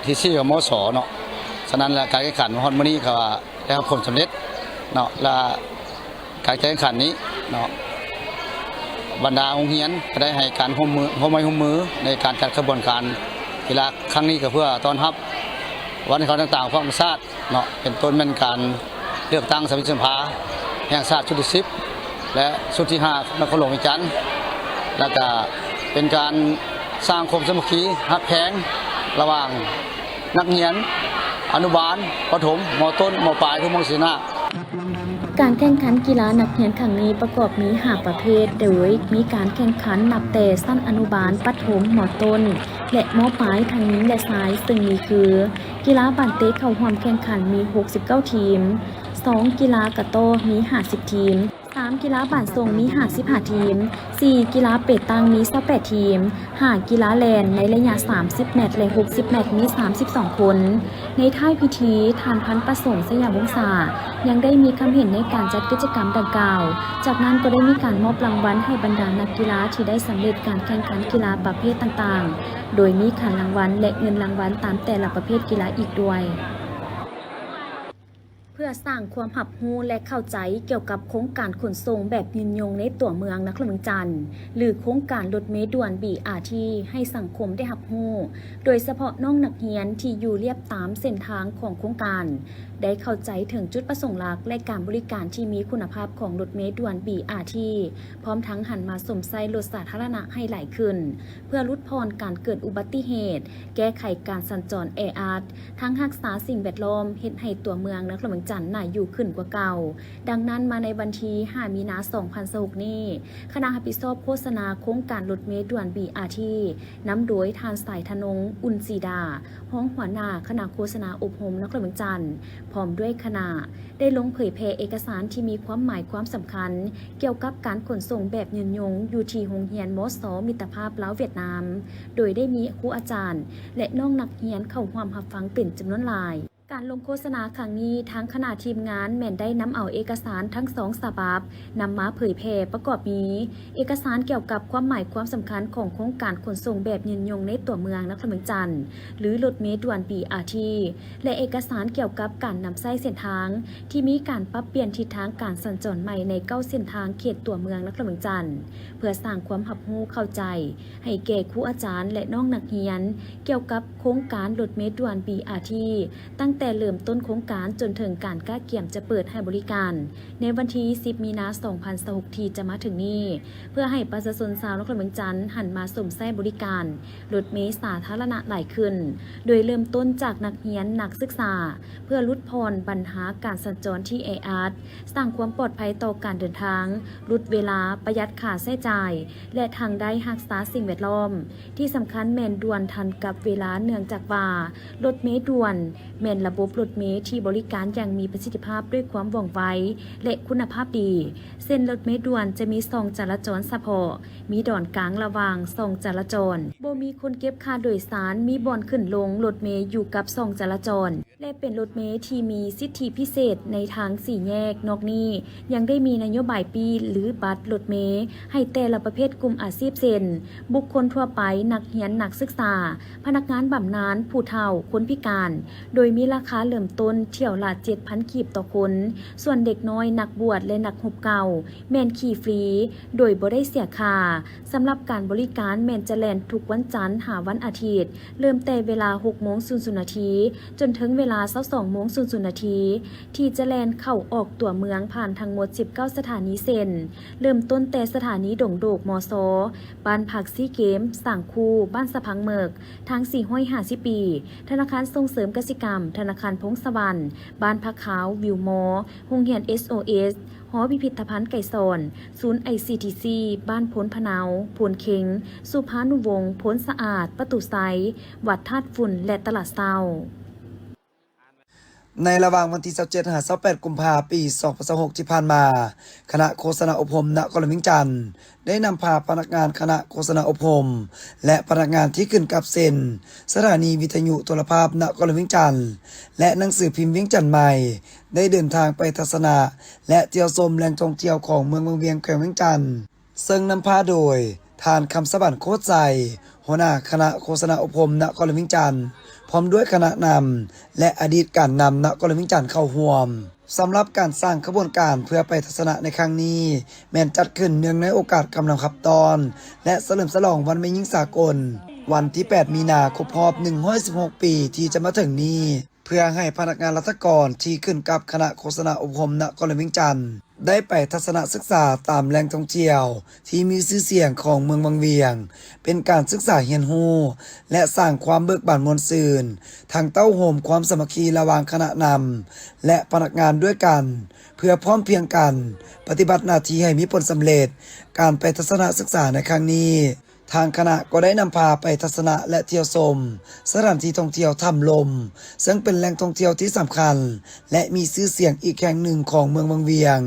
ທີສີ່ກະ ມ.ສ ເນາະ. ສະນັ້ນແລ້ວ ການແຂ່ງຂັນຮອດມື້ນີ້ກະໄດ້ຮັບຜົນສຳເລັດເນາະ ແລະ ການແຂ່ງຂັນນີ້ເນາະ ບັນດາໂຮງຮຽນກໍໄດ້ໃຫ້ການຮ່ວມມື ຮ່ວມໄມ້ຮ່ວມມືໃນການຈັດຂະບວນການກິລາຄັ້ງນີ້ ກໍເພື່ອຕ້ອນຮັບວັນເຂົາຕ່າງໆຂອງຊາດເນາະ ເປັນຕົ້ນແມ່ນການເລືອກຕັ້ງສະມາຊິກສະພາແຫ່ງຊາດຊຸດທີສິບ ແລະ ຊຸດທີຫ້າ ນະຄອນຫຼວງວຽງຈັນ ແລ້ວກະເປັນການສ້າງຄວາມສາມັກຄີຮັກແພງລະຫວ່າງ ນັກຮຽນອະນຸບານ, ປະຖົມ, ມ.ຕົ້ນ, ມ.ປາຍ ທົ່ວເມືອງສີສັດຕະນາກ. ການແຂ່ງຂັນກິລານັກຮຽນຄັ້ງນີ້ປະກອບມີຫ້າປະເພດ ໂດຍມີການແຂ່ງຂັນນັບແຕ່ຊັ້ນອະນຸບານ, ປະຖົມ, ມ.ຕົ້ນ ແລະ ມ.ປາຍ ທັງຍິງ ແລະ ຊາຍ, ເຊິ່ງມີຄື ກິລາບານເຕະເຂົ້າຮ່ວມແຂ່ງຂັນມີຫົກສິບເກົ້າທີມ, ສອງ ກິລາກະຕໍ້ມີຫ້າສິບທີມ, ສາມ ກິລາບານສົ່ງມີຫ້າສິບຫ້າທີມ, ສີ່ ກິລາເປຕັງມີຊາວແປດທີມ, ຫ້າ ກິລາແລ່ນໃນໄລຍະສາມສິບແມັດ ແລະ ຫົກສິບແມັດມີສາມສິບສອງຄົນ. ໃນທ້າຍພິທີ, ທ່ານ ພັນປະສົງ ໄຊຍະວົງສາ ຍັງໄດ້ມີຄຳເຫັນໃນການຈັດກິດຈະກຳດັ່ງກ່າວ. ຈາກນັ້ນກໍໄດ້ມີການມອບລາງວັນໃຫ້ບັນດານັກກິລາທີ່ໄດ້ສຳເລັດການແຂ່ງຂັນກິລາປະເພດຕ່າງໆ, ໂດຍມີຂັນລາງວັນ ແລະ ເງິນລາງວັນຕາມແຕ່ລະປະເພດກິລາອີກດ້ວຍ. ເພື່ອສ້າງຄວາມຮັບຮູ້ ແລະ ເຂົ້າໃຈກ່ຽວກັບໂຄງການຂົນສົ່ງແບບຍືນຍົງໃນຕົວເມືອງນະຄອນຫຼວງວຽງຈັນ ຫຼື ໂຄງການລົດເມດ່ວນ ບີອາທີ ໃຫ້ສັງຄົມໄດ້ຮັບຮູ້, ໂດຍສະເພາະນ້ອງນັກຮຽນທີ່ຢູ່ລຽບຕາມເສັ້ນທາງຂອງໂຄງການ ໄດ້ເຂົ້າໃຈເຖິງຈຸດປະສົງຫຼັກ ແລະ ການບໍລິການທີ່ມີຄຸນນະພາບຂອງລົດເມດ່ວນ ບີອາທີ ພ້ອມທັງຫັນມາຊົມໃຊ້ລົດສາທາລະນະໃຫ້ຫຼາຍຂຶ້ນ ເພື່ອຫຼຸດຜ່ອນການເກີດອຸບັດຕິເຫດ, ແກ້ໄຂການສັນຈອນແອອັດ, ທັງຮັກສາສິ່ງແວດລ້ອມ, ເຮັດໃຫ້ຕົວເມືອງນະຄອນຫຼວງວຽງຈັນໜ້າຢູ່ຂຶ້ນກວ່າເກົ່າ. ດັ່ງນັ້ນ, ມາໃນວັນທີຫ້າ ມີນາ ສອງພັນຊາວຫົກນີ້, ຄະນະຮັບຜິດຊອບໂຄສະນາໂຄງການລົດເມດ່ວນ ບີອາທີ ນຳໂດຍທ່ານ ສາຍທະນົງ ອຸ່ນສີດາ, ຮອງຫົວໜ້າຄະນະໂຄສະນາອົບຮົມນະຄອນຫຼວງວຽງຈັນ ພ້ອມດ້ວຍຄະນະ ໄດ້ລົງເຜີຍແຜ່ເອກະສານທີ່ມີຄວາມໝາຍຄວາມສຳຄັນ ກ່ຽວກັບການຂົນສົ່ງແບບຍືນຍົງ ຢູ່ທີ່ໂຮງຮຽນ ມສ ມິດຕະພາບລາວຫວຽດນາມ, ໂດຍໄດ້ມີຄູອາຈານ ແລະ ນ້ອງນັກຮຽນເຂົ້າຮ່ວມຮັບຟັງເປັນຈຳນວນຫຼາຍ. ການລົງໂຄສະນາຄັ້ງນີ້, ທາງຄະນະທີມງານແມ່ນໄດ້ນຳເອົາເອກະສານທັງສອງສະບັບ ນຳມາເຜີຍແຜ່ ປະກອບມີ ເອກະສານກ່ຽວກັບຄວາມໝາຍຄວາມສຳຄັນຂອງໂຄງການຂົນສົ່ງແບບຍືນຍົງໃນຕົວເມືອງນະຄອນຫຼວງວຽງຈັນ ຫຼື ລົດເມດ່ວນ ບີອາທີ ແລະ ເອກະສານກ່ຽວກັບການນຳໃຊ້ເສັ້ນທາງທີ່ມີການປັບປ່ຽນທິດທາງການສັນຈອນໃໝ່ໃນເກົ້າເສັ້ນທາງເຂດຕົວເມືອງນະຄອນຫຼວງວຽງຈັນ ເພື່ອສ້າງຄວາມຮັບຮູ້ເຂົ້າໃຈໃຫ້ແກ່ຄູອາຈານ ແລະ ນ້ອງນັກຮຽນ ກ່ຽວກັບໂຄງການລົດເມດ່ວນ ບີອາທີ ຕັ້ງແຕ່ເລີ່ມຕົ້ນໂຄງການຈົນເຖິງການກະກຽມຈະເປີດໃຫ້ບໍລິການ ໃນວັນທີສິບ ມີນາ ສອງພັນຊາວຫົກ ທີ່ຈະມາເຖິງນີ້ ເພື່ອໃຫ້ປະຊາຊົນຊາວນະຄອນຫຼວງວຽງຈັນຫັນມາຊົມໃຊ້ບໍລິການລົດເມສາທາລະນະຫຼາຍຂຶ້ນ, ໂດຍເລີ່ມຕົ້ນຈາກນັກຮຽນ, ນັກສຶກສາ, ເພື່ອຫຼຸດຜ່ອນບັນຫາການສັນຈອນທີ່ແອອັດ, ສ້າງຄວາມປອດໄພຕໍ່ການເດີນທາງ, ຫຼຸດເວລາ, ປະຢັດຄ່າໃຊ້ຈ່າຍ ແລະ ທັງໄດ້ຮັກສາສິ່ງແວດລ້ອມ. ທີ່ສຳຄັນແມ່ນດ່ວນທັນກັບເວລາ, ເນື່ອງຈາກວ່າລົດເມດ່ວນແມ່ນລະບົບລົດເມທີ່ບໍລິການຢ່າງມີປະສິດທິພາບດ້ວຍຄວາມວ່ອງໄວ ແລະ ຄຸນນະພາບດີ. ເສັ້ນລົດເມດ່ວນຈະມີຊ່ອງຈະລາຈອນສະເພາະ, ມີດອນກາງລະຫວ່າງຊ່ອງຈະລາຈອນ, ບໍ່ມີຄົນເກັບຄ່າໂດຍສານ, ມີບ່ອນຂຶ້ນລົງລົດເມຢູ່ກັບຊ່ອງຈະລາຈອນ ແລະ ເປັນລົດເມທີ່ມີສິດທິພິເສດໃນທາງສີ່ແຍກ. ນອກນີ້ຍັງໄດ້ມີນະໂຍບາຍປີ້ ຫຼື ບັດລົດເມໃຫ້ແຕ່ລະປະເພດກຸ່ມອາຊີບ ເຊັ່ນ ບຸກຄົນທົ່ວໄປ, ນັກຮຽນ, ນັກສຶກສາ, ພະນັກງານບຳນານ, ຜູ້ເຖົ້າ, ຄົນພິການ, ໂດຍມີລາຄາເລີ່ມຕົ້ນຖ້ຽວລະເຈັດພັນກີບຕໍ່ຄົນ, ສ່ວນເດັກນ້ອຍ, ນັກບວດ ແລະ ນັກຮົບເກົ່າ ແມ່ນຂີ່ຟຣີ ໂດຍບໍ່ໄດ້ເສຍຄ່າ. ສຳລັບການບໍລິການແມ່ນຈະແລ່ນທຸກວັນຈັນຫາວັນອາທິດ, ເລີ່ມແຕ່ເວລາຫົກໂມງສູນນາທີ ຈົນເຖິງເວລາຊາວສອງໂມງສູນນາທີ ທີ່ຈະແລ່ນເຂົ້າອອກຕົວເມືອງ ຜ່ານທັງໝົດສິບເກົ້າສະຖານີ ເຊັ່ນ ເລີ່ມຕົ້ນແຕ່ສະຖານີດົງໂດກ ມຊ, ບ້ານພັກຊີເກມ, ສ້າງຄູ, ບ້ານສະພັງເໝິກ, ທາງສີ່ຮ້ອຍຫ້າສິບປີ, ທະນາຄານສົ່ງເສີມກະສິກຳ, ທະນາຄານພົງສະຫວັນ, ບ້ານພະຂາວ, ວິວມໍ, ໂຮງຮຽນເອສໂອເອສ, ຫໍພິພິທະພັນໄກສອນ, ສູນໄອຊີທີຊີ, ບ້ານໂພນພະເນົາ, ໂພນເຄັງ, ສຸພານຸວົງ, ໂພນສະອາດ, ປະຕູໄຊ, ວັດທາດຝຸ່ນ ແລະ ຕະຫຼາດເຊົ້າ. ໃນລະຫວ່າງວັນທີຊາວເຈັດ ຫາ ຊາວແປດ ກຸມພາ ປີສອງພັນຊາວຫົກ ທີ່ຜ່ານມາ, ຄະນະໂຄສະນາອົບຮົມນະຄອນຫຼວງວຽງຈັນ ໄດ້ນຳພາພະນັກງານຄະນະໂຄສະນາອົບຮົມ ແລະ ພະນັກງານທີ່ຂຶ້ນກັບເຊັ່ນ ສະຖານີວິທະຍຸໂທລະພາບນະຄອນຫຼວງວຽງຈັນ ແລະ ໜັງສືພິມວຽງຈັນໃໝ່ ໄດ້ເດີນທາງໄປທັດສະນະ ແລະ ທ່ຽວຊົມແຫຼ່ງທ່ອງທ່ຽວຂອງເມືອງວັງວຽງ ແຂວງວຽງຈັນ, ເຊິ່ງນຳພາໂດຍ ທ່ານ ຄຳສະຫວັນ ໂຄດໄຊ, ຫົວໜ້າຄະນະໂຄສະນາອົບຮົມນະຄອນຫຼວງວຽງຈັນ, ພ້ອມດ້ວຍຄະນະນຳ ແລະ ອະດີດການນຳນະຄອນຫຼວງວຽງຈັນເຂົ້າຮ່ວມ. ສຳລັບການສ້າງຂະບວນການເພື່ອໄປທັດສະນະໃນຄັ້ງນີ້ ແມ່ນຈັດຂຶ້ນເນື່ອງໃນໂອກາດກຳລັງຮັບຕ້ອນ ແລະ ສະເຫຼີມສະຫຼອງວັນແມ່ຍິງສາກົນ ວັນທີແປດ ມີນາ ຄົບຮອບໜຶ່ງຮ້ອຍສິບຫົກປີທີ່ຈະມາເຖິງນີ້, ເພື່ອໃຫ້ພະນັກງານລັດຖະກອນທີ່ຂຶ້ນກັບຄະນະໂຄສະນາອົບຮົມນະຄອນຫຼວງວຽງຈັນ ໄດ້ໄປທັດສະນະສຶກສາຕາມແຫຼ່ງທ່ອງທ່ຽວທີ່ມີຊື່ສຽງຂອງເມືອງວັງວຽງ, ເປັນການສຶກສາຮຽນຮູ້ ແລະ ສ້າງຄວາມເບີກບານມ່ວນຊື່ນ, ທັງເຕົ້າໂຮມຄວາມສາມັກຄີລະຫວ່າງຄະນະນຳ ແລະ ພະນັກງານດ້ວຍກັນ, ເພື່ອພ້ອມພຽງກັນປະຕິບັດໜ້າທີ່ໃຫ້ມີຜົນສຳເລັດ. ການໄປທັດສະນະສຶກສາໃນຄັ້ງນີ້, ທາງຄະນະກໍໄດ້ນຳພາໄປທັດສະນະ ແລະ ທ່ຽວຊົມສະຖານທີ່ທ່ອງທ່ຽວຖ້ຳລົມ, ເຊິ່ງເປັນແຫຼ່ງທ່ອງທ່ຽວທີ່ສຳຄັນ ແລະ ມີຊື່ສຽງອີກແຫ່ງໜຶ່ງຂອງເມືອງວັງວຽງ,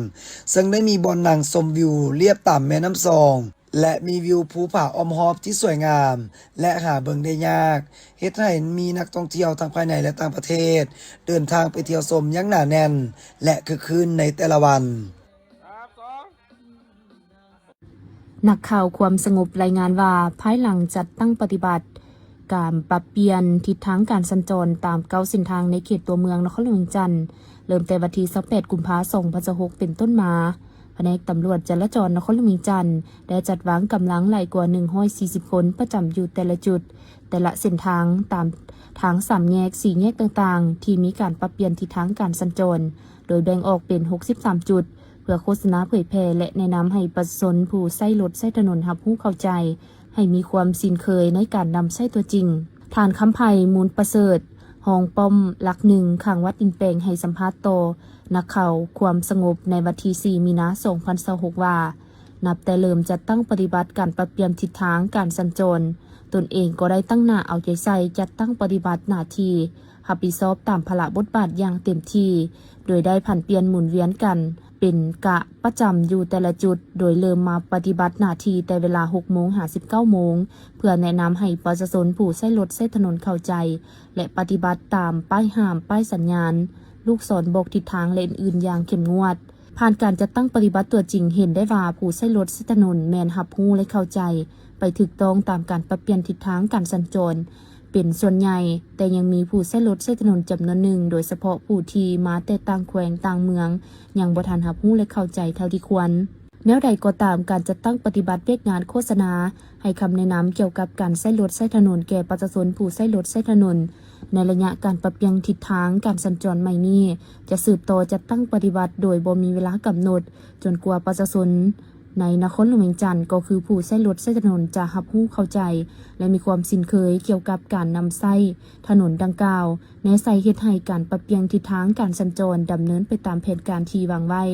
ເຊິ່ງໄດ້ມີບ່ອນນັ່ງຊົມວິວລຽບຕາມແມ່ນ້ຳຊອງ ແລະ ມີວິວພູຜາອ້ອມຮອບທີ່ສວຍງາມ ແລະ ຫາເບິ່ງໄດ້ຍາກ, ເຮັດໃຫ້ມີນັກທ່ອງທ່ຽວທັງພາຍໃນ ແລະ ຕ່າງປະເທດ ເດີນທາງໄປທ່ຽວຊົມຢ່າງໜາແໜ້ນ ແລະ ຄຶກຄື້ນໃນແຕ່ລະວັນ. ນັກຂ່າວຄວາມສະຫງົບລາຍງານວ່າ, ພາຍຫຼັງຈັດຕັ້ງປະຕິບັດການປັບປ່ຽນທິດທາງການສັນຈອນຕາມເກົ້າເສັ້ນທາງໃນເຂດຕົວເມືອງນະຄອນຫຼວງວຽງຈັນ, ເລີ່ມແຕ່ວັນທີຊາວແປດ ກຸມພາ ສອງພັນຊາວຫົກ ເປັນຕົ້ນມາ, ພະແນກຕຳຫຼວດຈະລາຈອນນະຄອນຫຼວງວຽງຈັນ ໄດ້ຈັດວາງກຳລັງຫຼາຍກວ່າ ໜຶ່ງຮ້ອຍສີ່ສິບ ຄົນ ປະຈຳຢູ່ແຕ່ລະຈຸດ, ແຕ່ລະເສັ້ນທາງ, ຕາມທາງສາມແຍກ, ສີ່ແຍກຕ່າງໆ ທີ່ມີການປັບປ່ຽນທິດທາງການສັນຈອນ, ໂດຍແບ່ງອອກເປັນ ຫົກສິບສາມ ຈຸດ, ເພື່ອໂຄສະນາເຜີຍແຜ່ ແລະ ແນະນຳໃຫ້ປະຊາຊົນຜູ້ໃຊ້ລົດໃຊ້ຖະໜົນຮັບຮູ້ເຂົ້າໃຈ ໃຫ້ມີຄວາມຊິນເຄີຍໃນການນຳໃຊ້ຕົວຈິງ. ທ່ານ ຄຳໄພ ມູນປະເສີດ, ຮອງປ້ອມຫຼັກໜຶ່ງ ຂ້າງວັດດິນແປງ ໃຫ້ສຳພາດຕໍ່ນັກຂ່າວຄວາມສະຫງົບໃນວັນທີສີ່ ມີນາ ສອງພັນຊາວຫົກ ວ່າ, ນັບແຕ່ເລີ່ມຈັດຕັ້ງປະຕິບັດການປັບປ່ຽນທິດທາງການສັນຈອນ, ຕົນເອງກໍໄດ້ຕັ້ງໜ້າເອົາໃຈໃສ່ຈັດຕັ້ງປະຕິບັດໜ້າທີ່ ຮັບຜິດຊອບຕາມພາລະບົດບາດຢ່າງເຕັມທີ່, ໂດຍໄດ້ຜັນປ່ຽນໝູນວຽນກັນເປັນກະປະຈຳຢູ່ແຕ່ລະຈຸດ, ໂດຍເລີ່ມມາປະຕິບັດໜ້າທີ່ແຕ່ເວລາຫົກໂມງຫາສິບເກົ້າໂມງ, ເພື່ອແນະນຳໃຫ້ປະຊາຊົນຜູ້ໃຊ້ລົດໃຊ້ຖະໜົນເຂົ້າໃຈ ແລະ ປະຕິບັດຕາມປ້າຍຫ້າມ, ປ້າຍສັນຍານ, ລູກສອນບອກທິດທາງ ແລະ ອື່ນໆຢ່າງເຂັ້ມງວດ. ຜ່ານການຈັດຕັ້ງປະຕິບັດຕົວຈິງ ເຫັນໄດ້ວ່າຜູ້ໃຊ້ລົດໃຊ້ຖະໜົນແມ່ນຮັບຮູ້ ແລະ ເຂົ້າໃຈໄປຖືກຕ້ອງຕາມການປັບປ່ຽນທິດທາງການສັນຈອນເປັນສ່ວນໃຫຍ່, ແຕ່ຍັງມີຜູ້ໃຊ້ລົດໃຊ້ຖະໜົນຈຳນວນໜຶ່ງ, ໂດຍສະເພາະຜູ້ທີ່ມາແຕ່ຕ່າງແຂວງຕ່າງເມືອງ ຍັງບໍ່ທັນຮັບຮູ້ ແລະ ເຂົ້າໃຈເທົ່າທີ່ຄວນ. ແນວໃດກໍຕາມ, ການຈັດຕັ້ງປະຕິບັດວຽກງານໂຄສະນາໃຫ້ຄຳແນະນຳກ່ຽວກັບການໃຊ້ລົດໃຊ້ຖະໜົນແກ່ປະຊາຊົນຜູ້ໃຊ້ລົດໃຊ້ຖະໜົນ ໃນໄລຍະການປັບປ່ຽນທິດທາງການສັນຈອນໃໝ່ນີ້ ຈະສືບຕໍ່ຈັດຕັ້ງປະຕິບັດໂດຍບໍ່ມີເວລາກຳນົດ, ຈົນກວ່າປະຊາຊົນໃນນະຄອນຫຼວງວຽງຈັນ ກໍຄືຜູ້ໃຊ້ລົດໃຊ້ຖະໜົນ ຈະຮັບຮູ້ເຂົ້າໃຈ ແລະ ມີຄວາມຊິນເຄີຍກ່ຽວກັບການນຳໃຊ້ຖະໜົນດັ່ງກ່າວ, ແນໃສ່ເຮັດໃຫ້ການປັບປ່ຽນທິດທາງການສັນຈອນດຳເນີນໄປຕາມແຜນການທີ່ວາງໄວ້.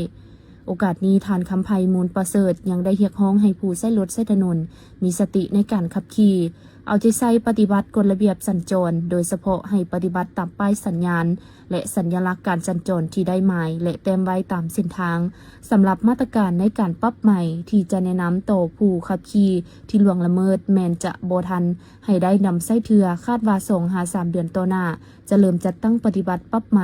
ໂອກາດນີ້, ທ່ານ ຄຳໄພ ມູນປະເສີດ ຍັງໄດ້ຮຽກຮ້ອງໃຫ້ຜູ້ໃຊ້ລົດໃຊ້ຖະໜົນມີສະຕິໃນການຂັບຂີ່, ເອົາໃຈໃສ່ປະຕິບັດກົດລະບຽບສັນຈອນ, ໂດຍສະເພາະໃຫ້ປະຕິບັດຕາມປ້າຍສັນຍານ ແລະ ສັນຍະລັກການສັນຈອນທີ່ໄດ້ໝາຍ ແລະ ແຕ້ມໄວ້ຕາມເສັ້ນທາງ. ສຳລັບມາດຕະການໃນການປັບໃໝທີ່ຈະແນະນຳຕໍ່ຜູ້ຂັບຂີ່ທີ່ລ່ວງລະເມີດ ແມ່ນຈະບໍ່ທັນໃຫ້ໄດ້ນຳໃຊ້ເທື່ອ, ຄາດວ່າສອງຫາສາມເດືອນຕໍ່ໜ້າ ຈະເລີ່ມຈັດຕັ້ງປະຕິບັດປັບໃໝ.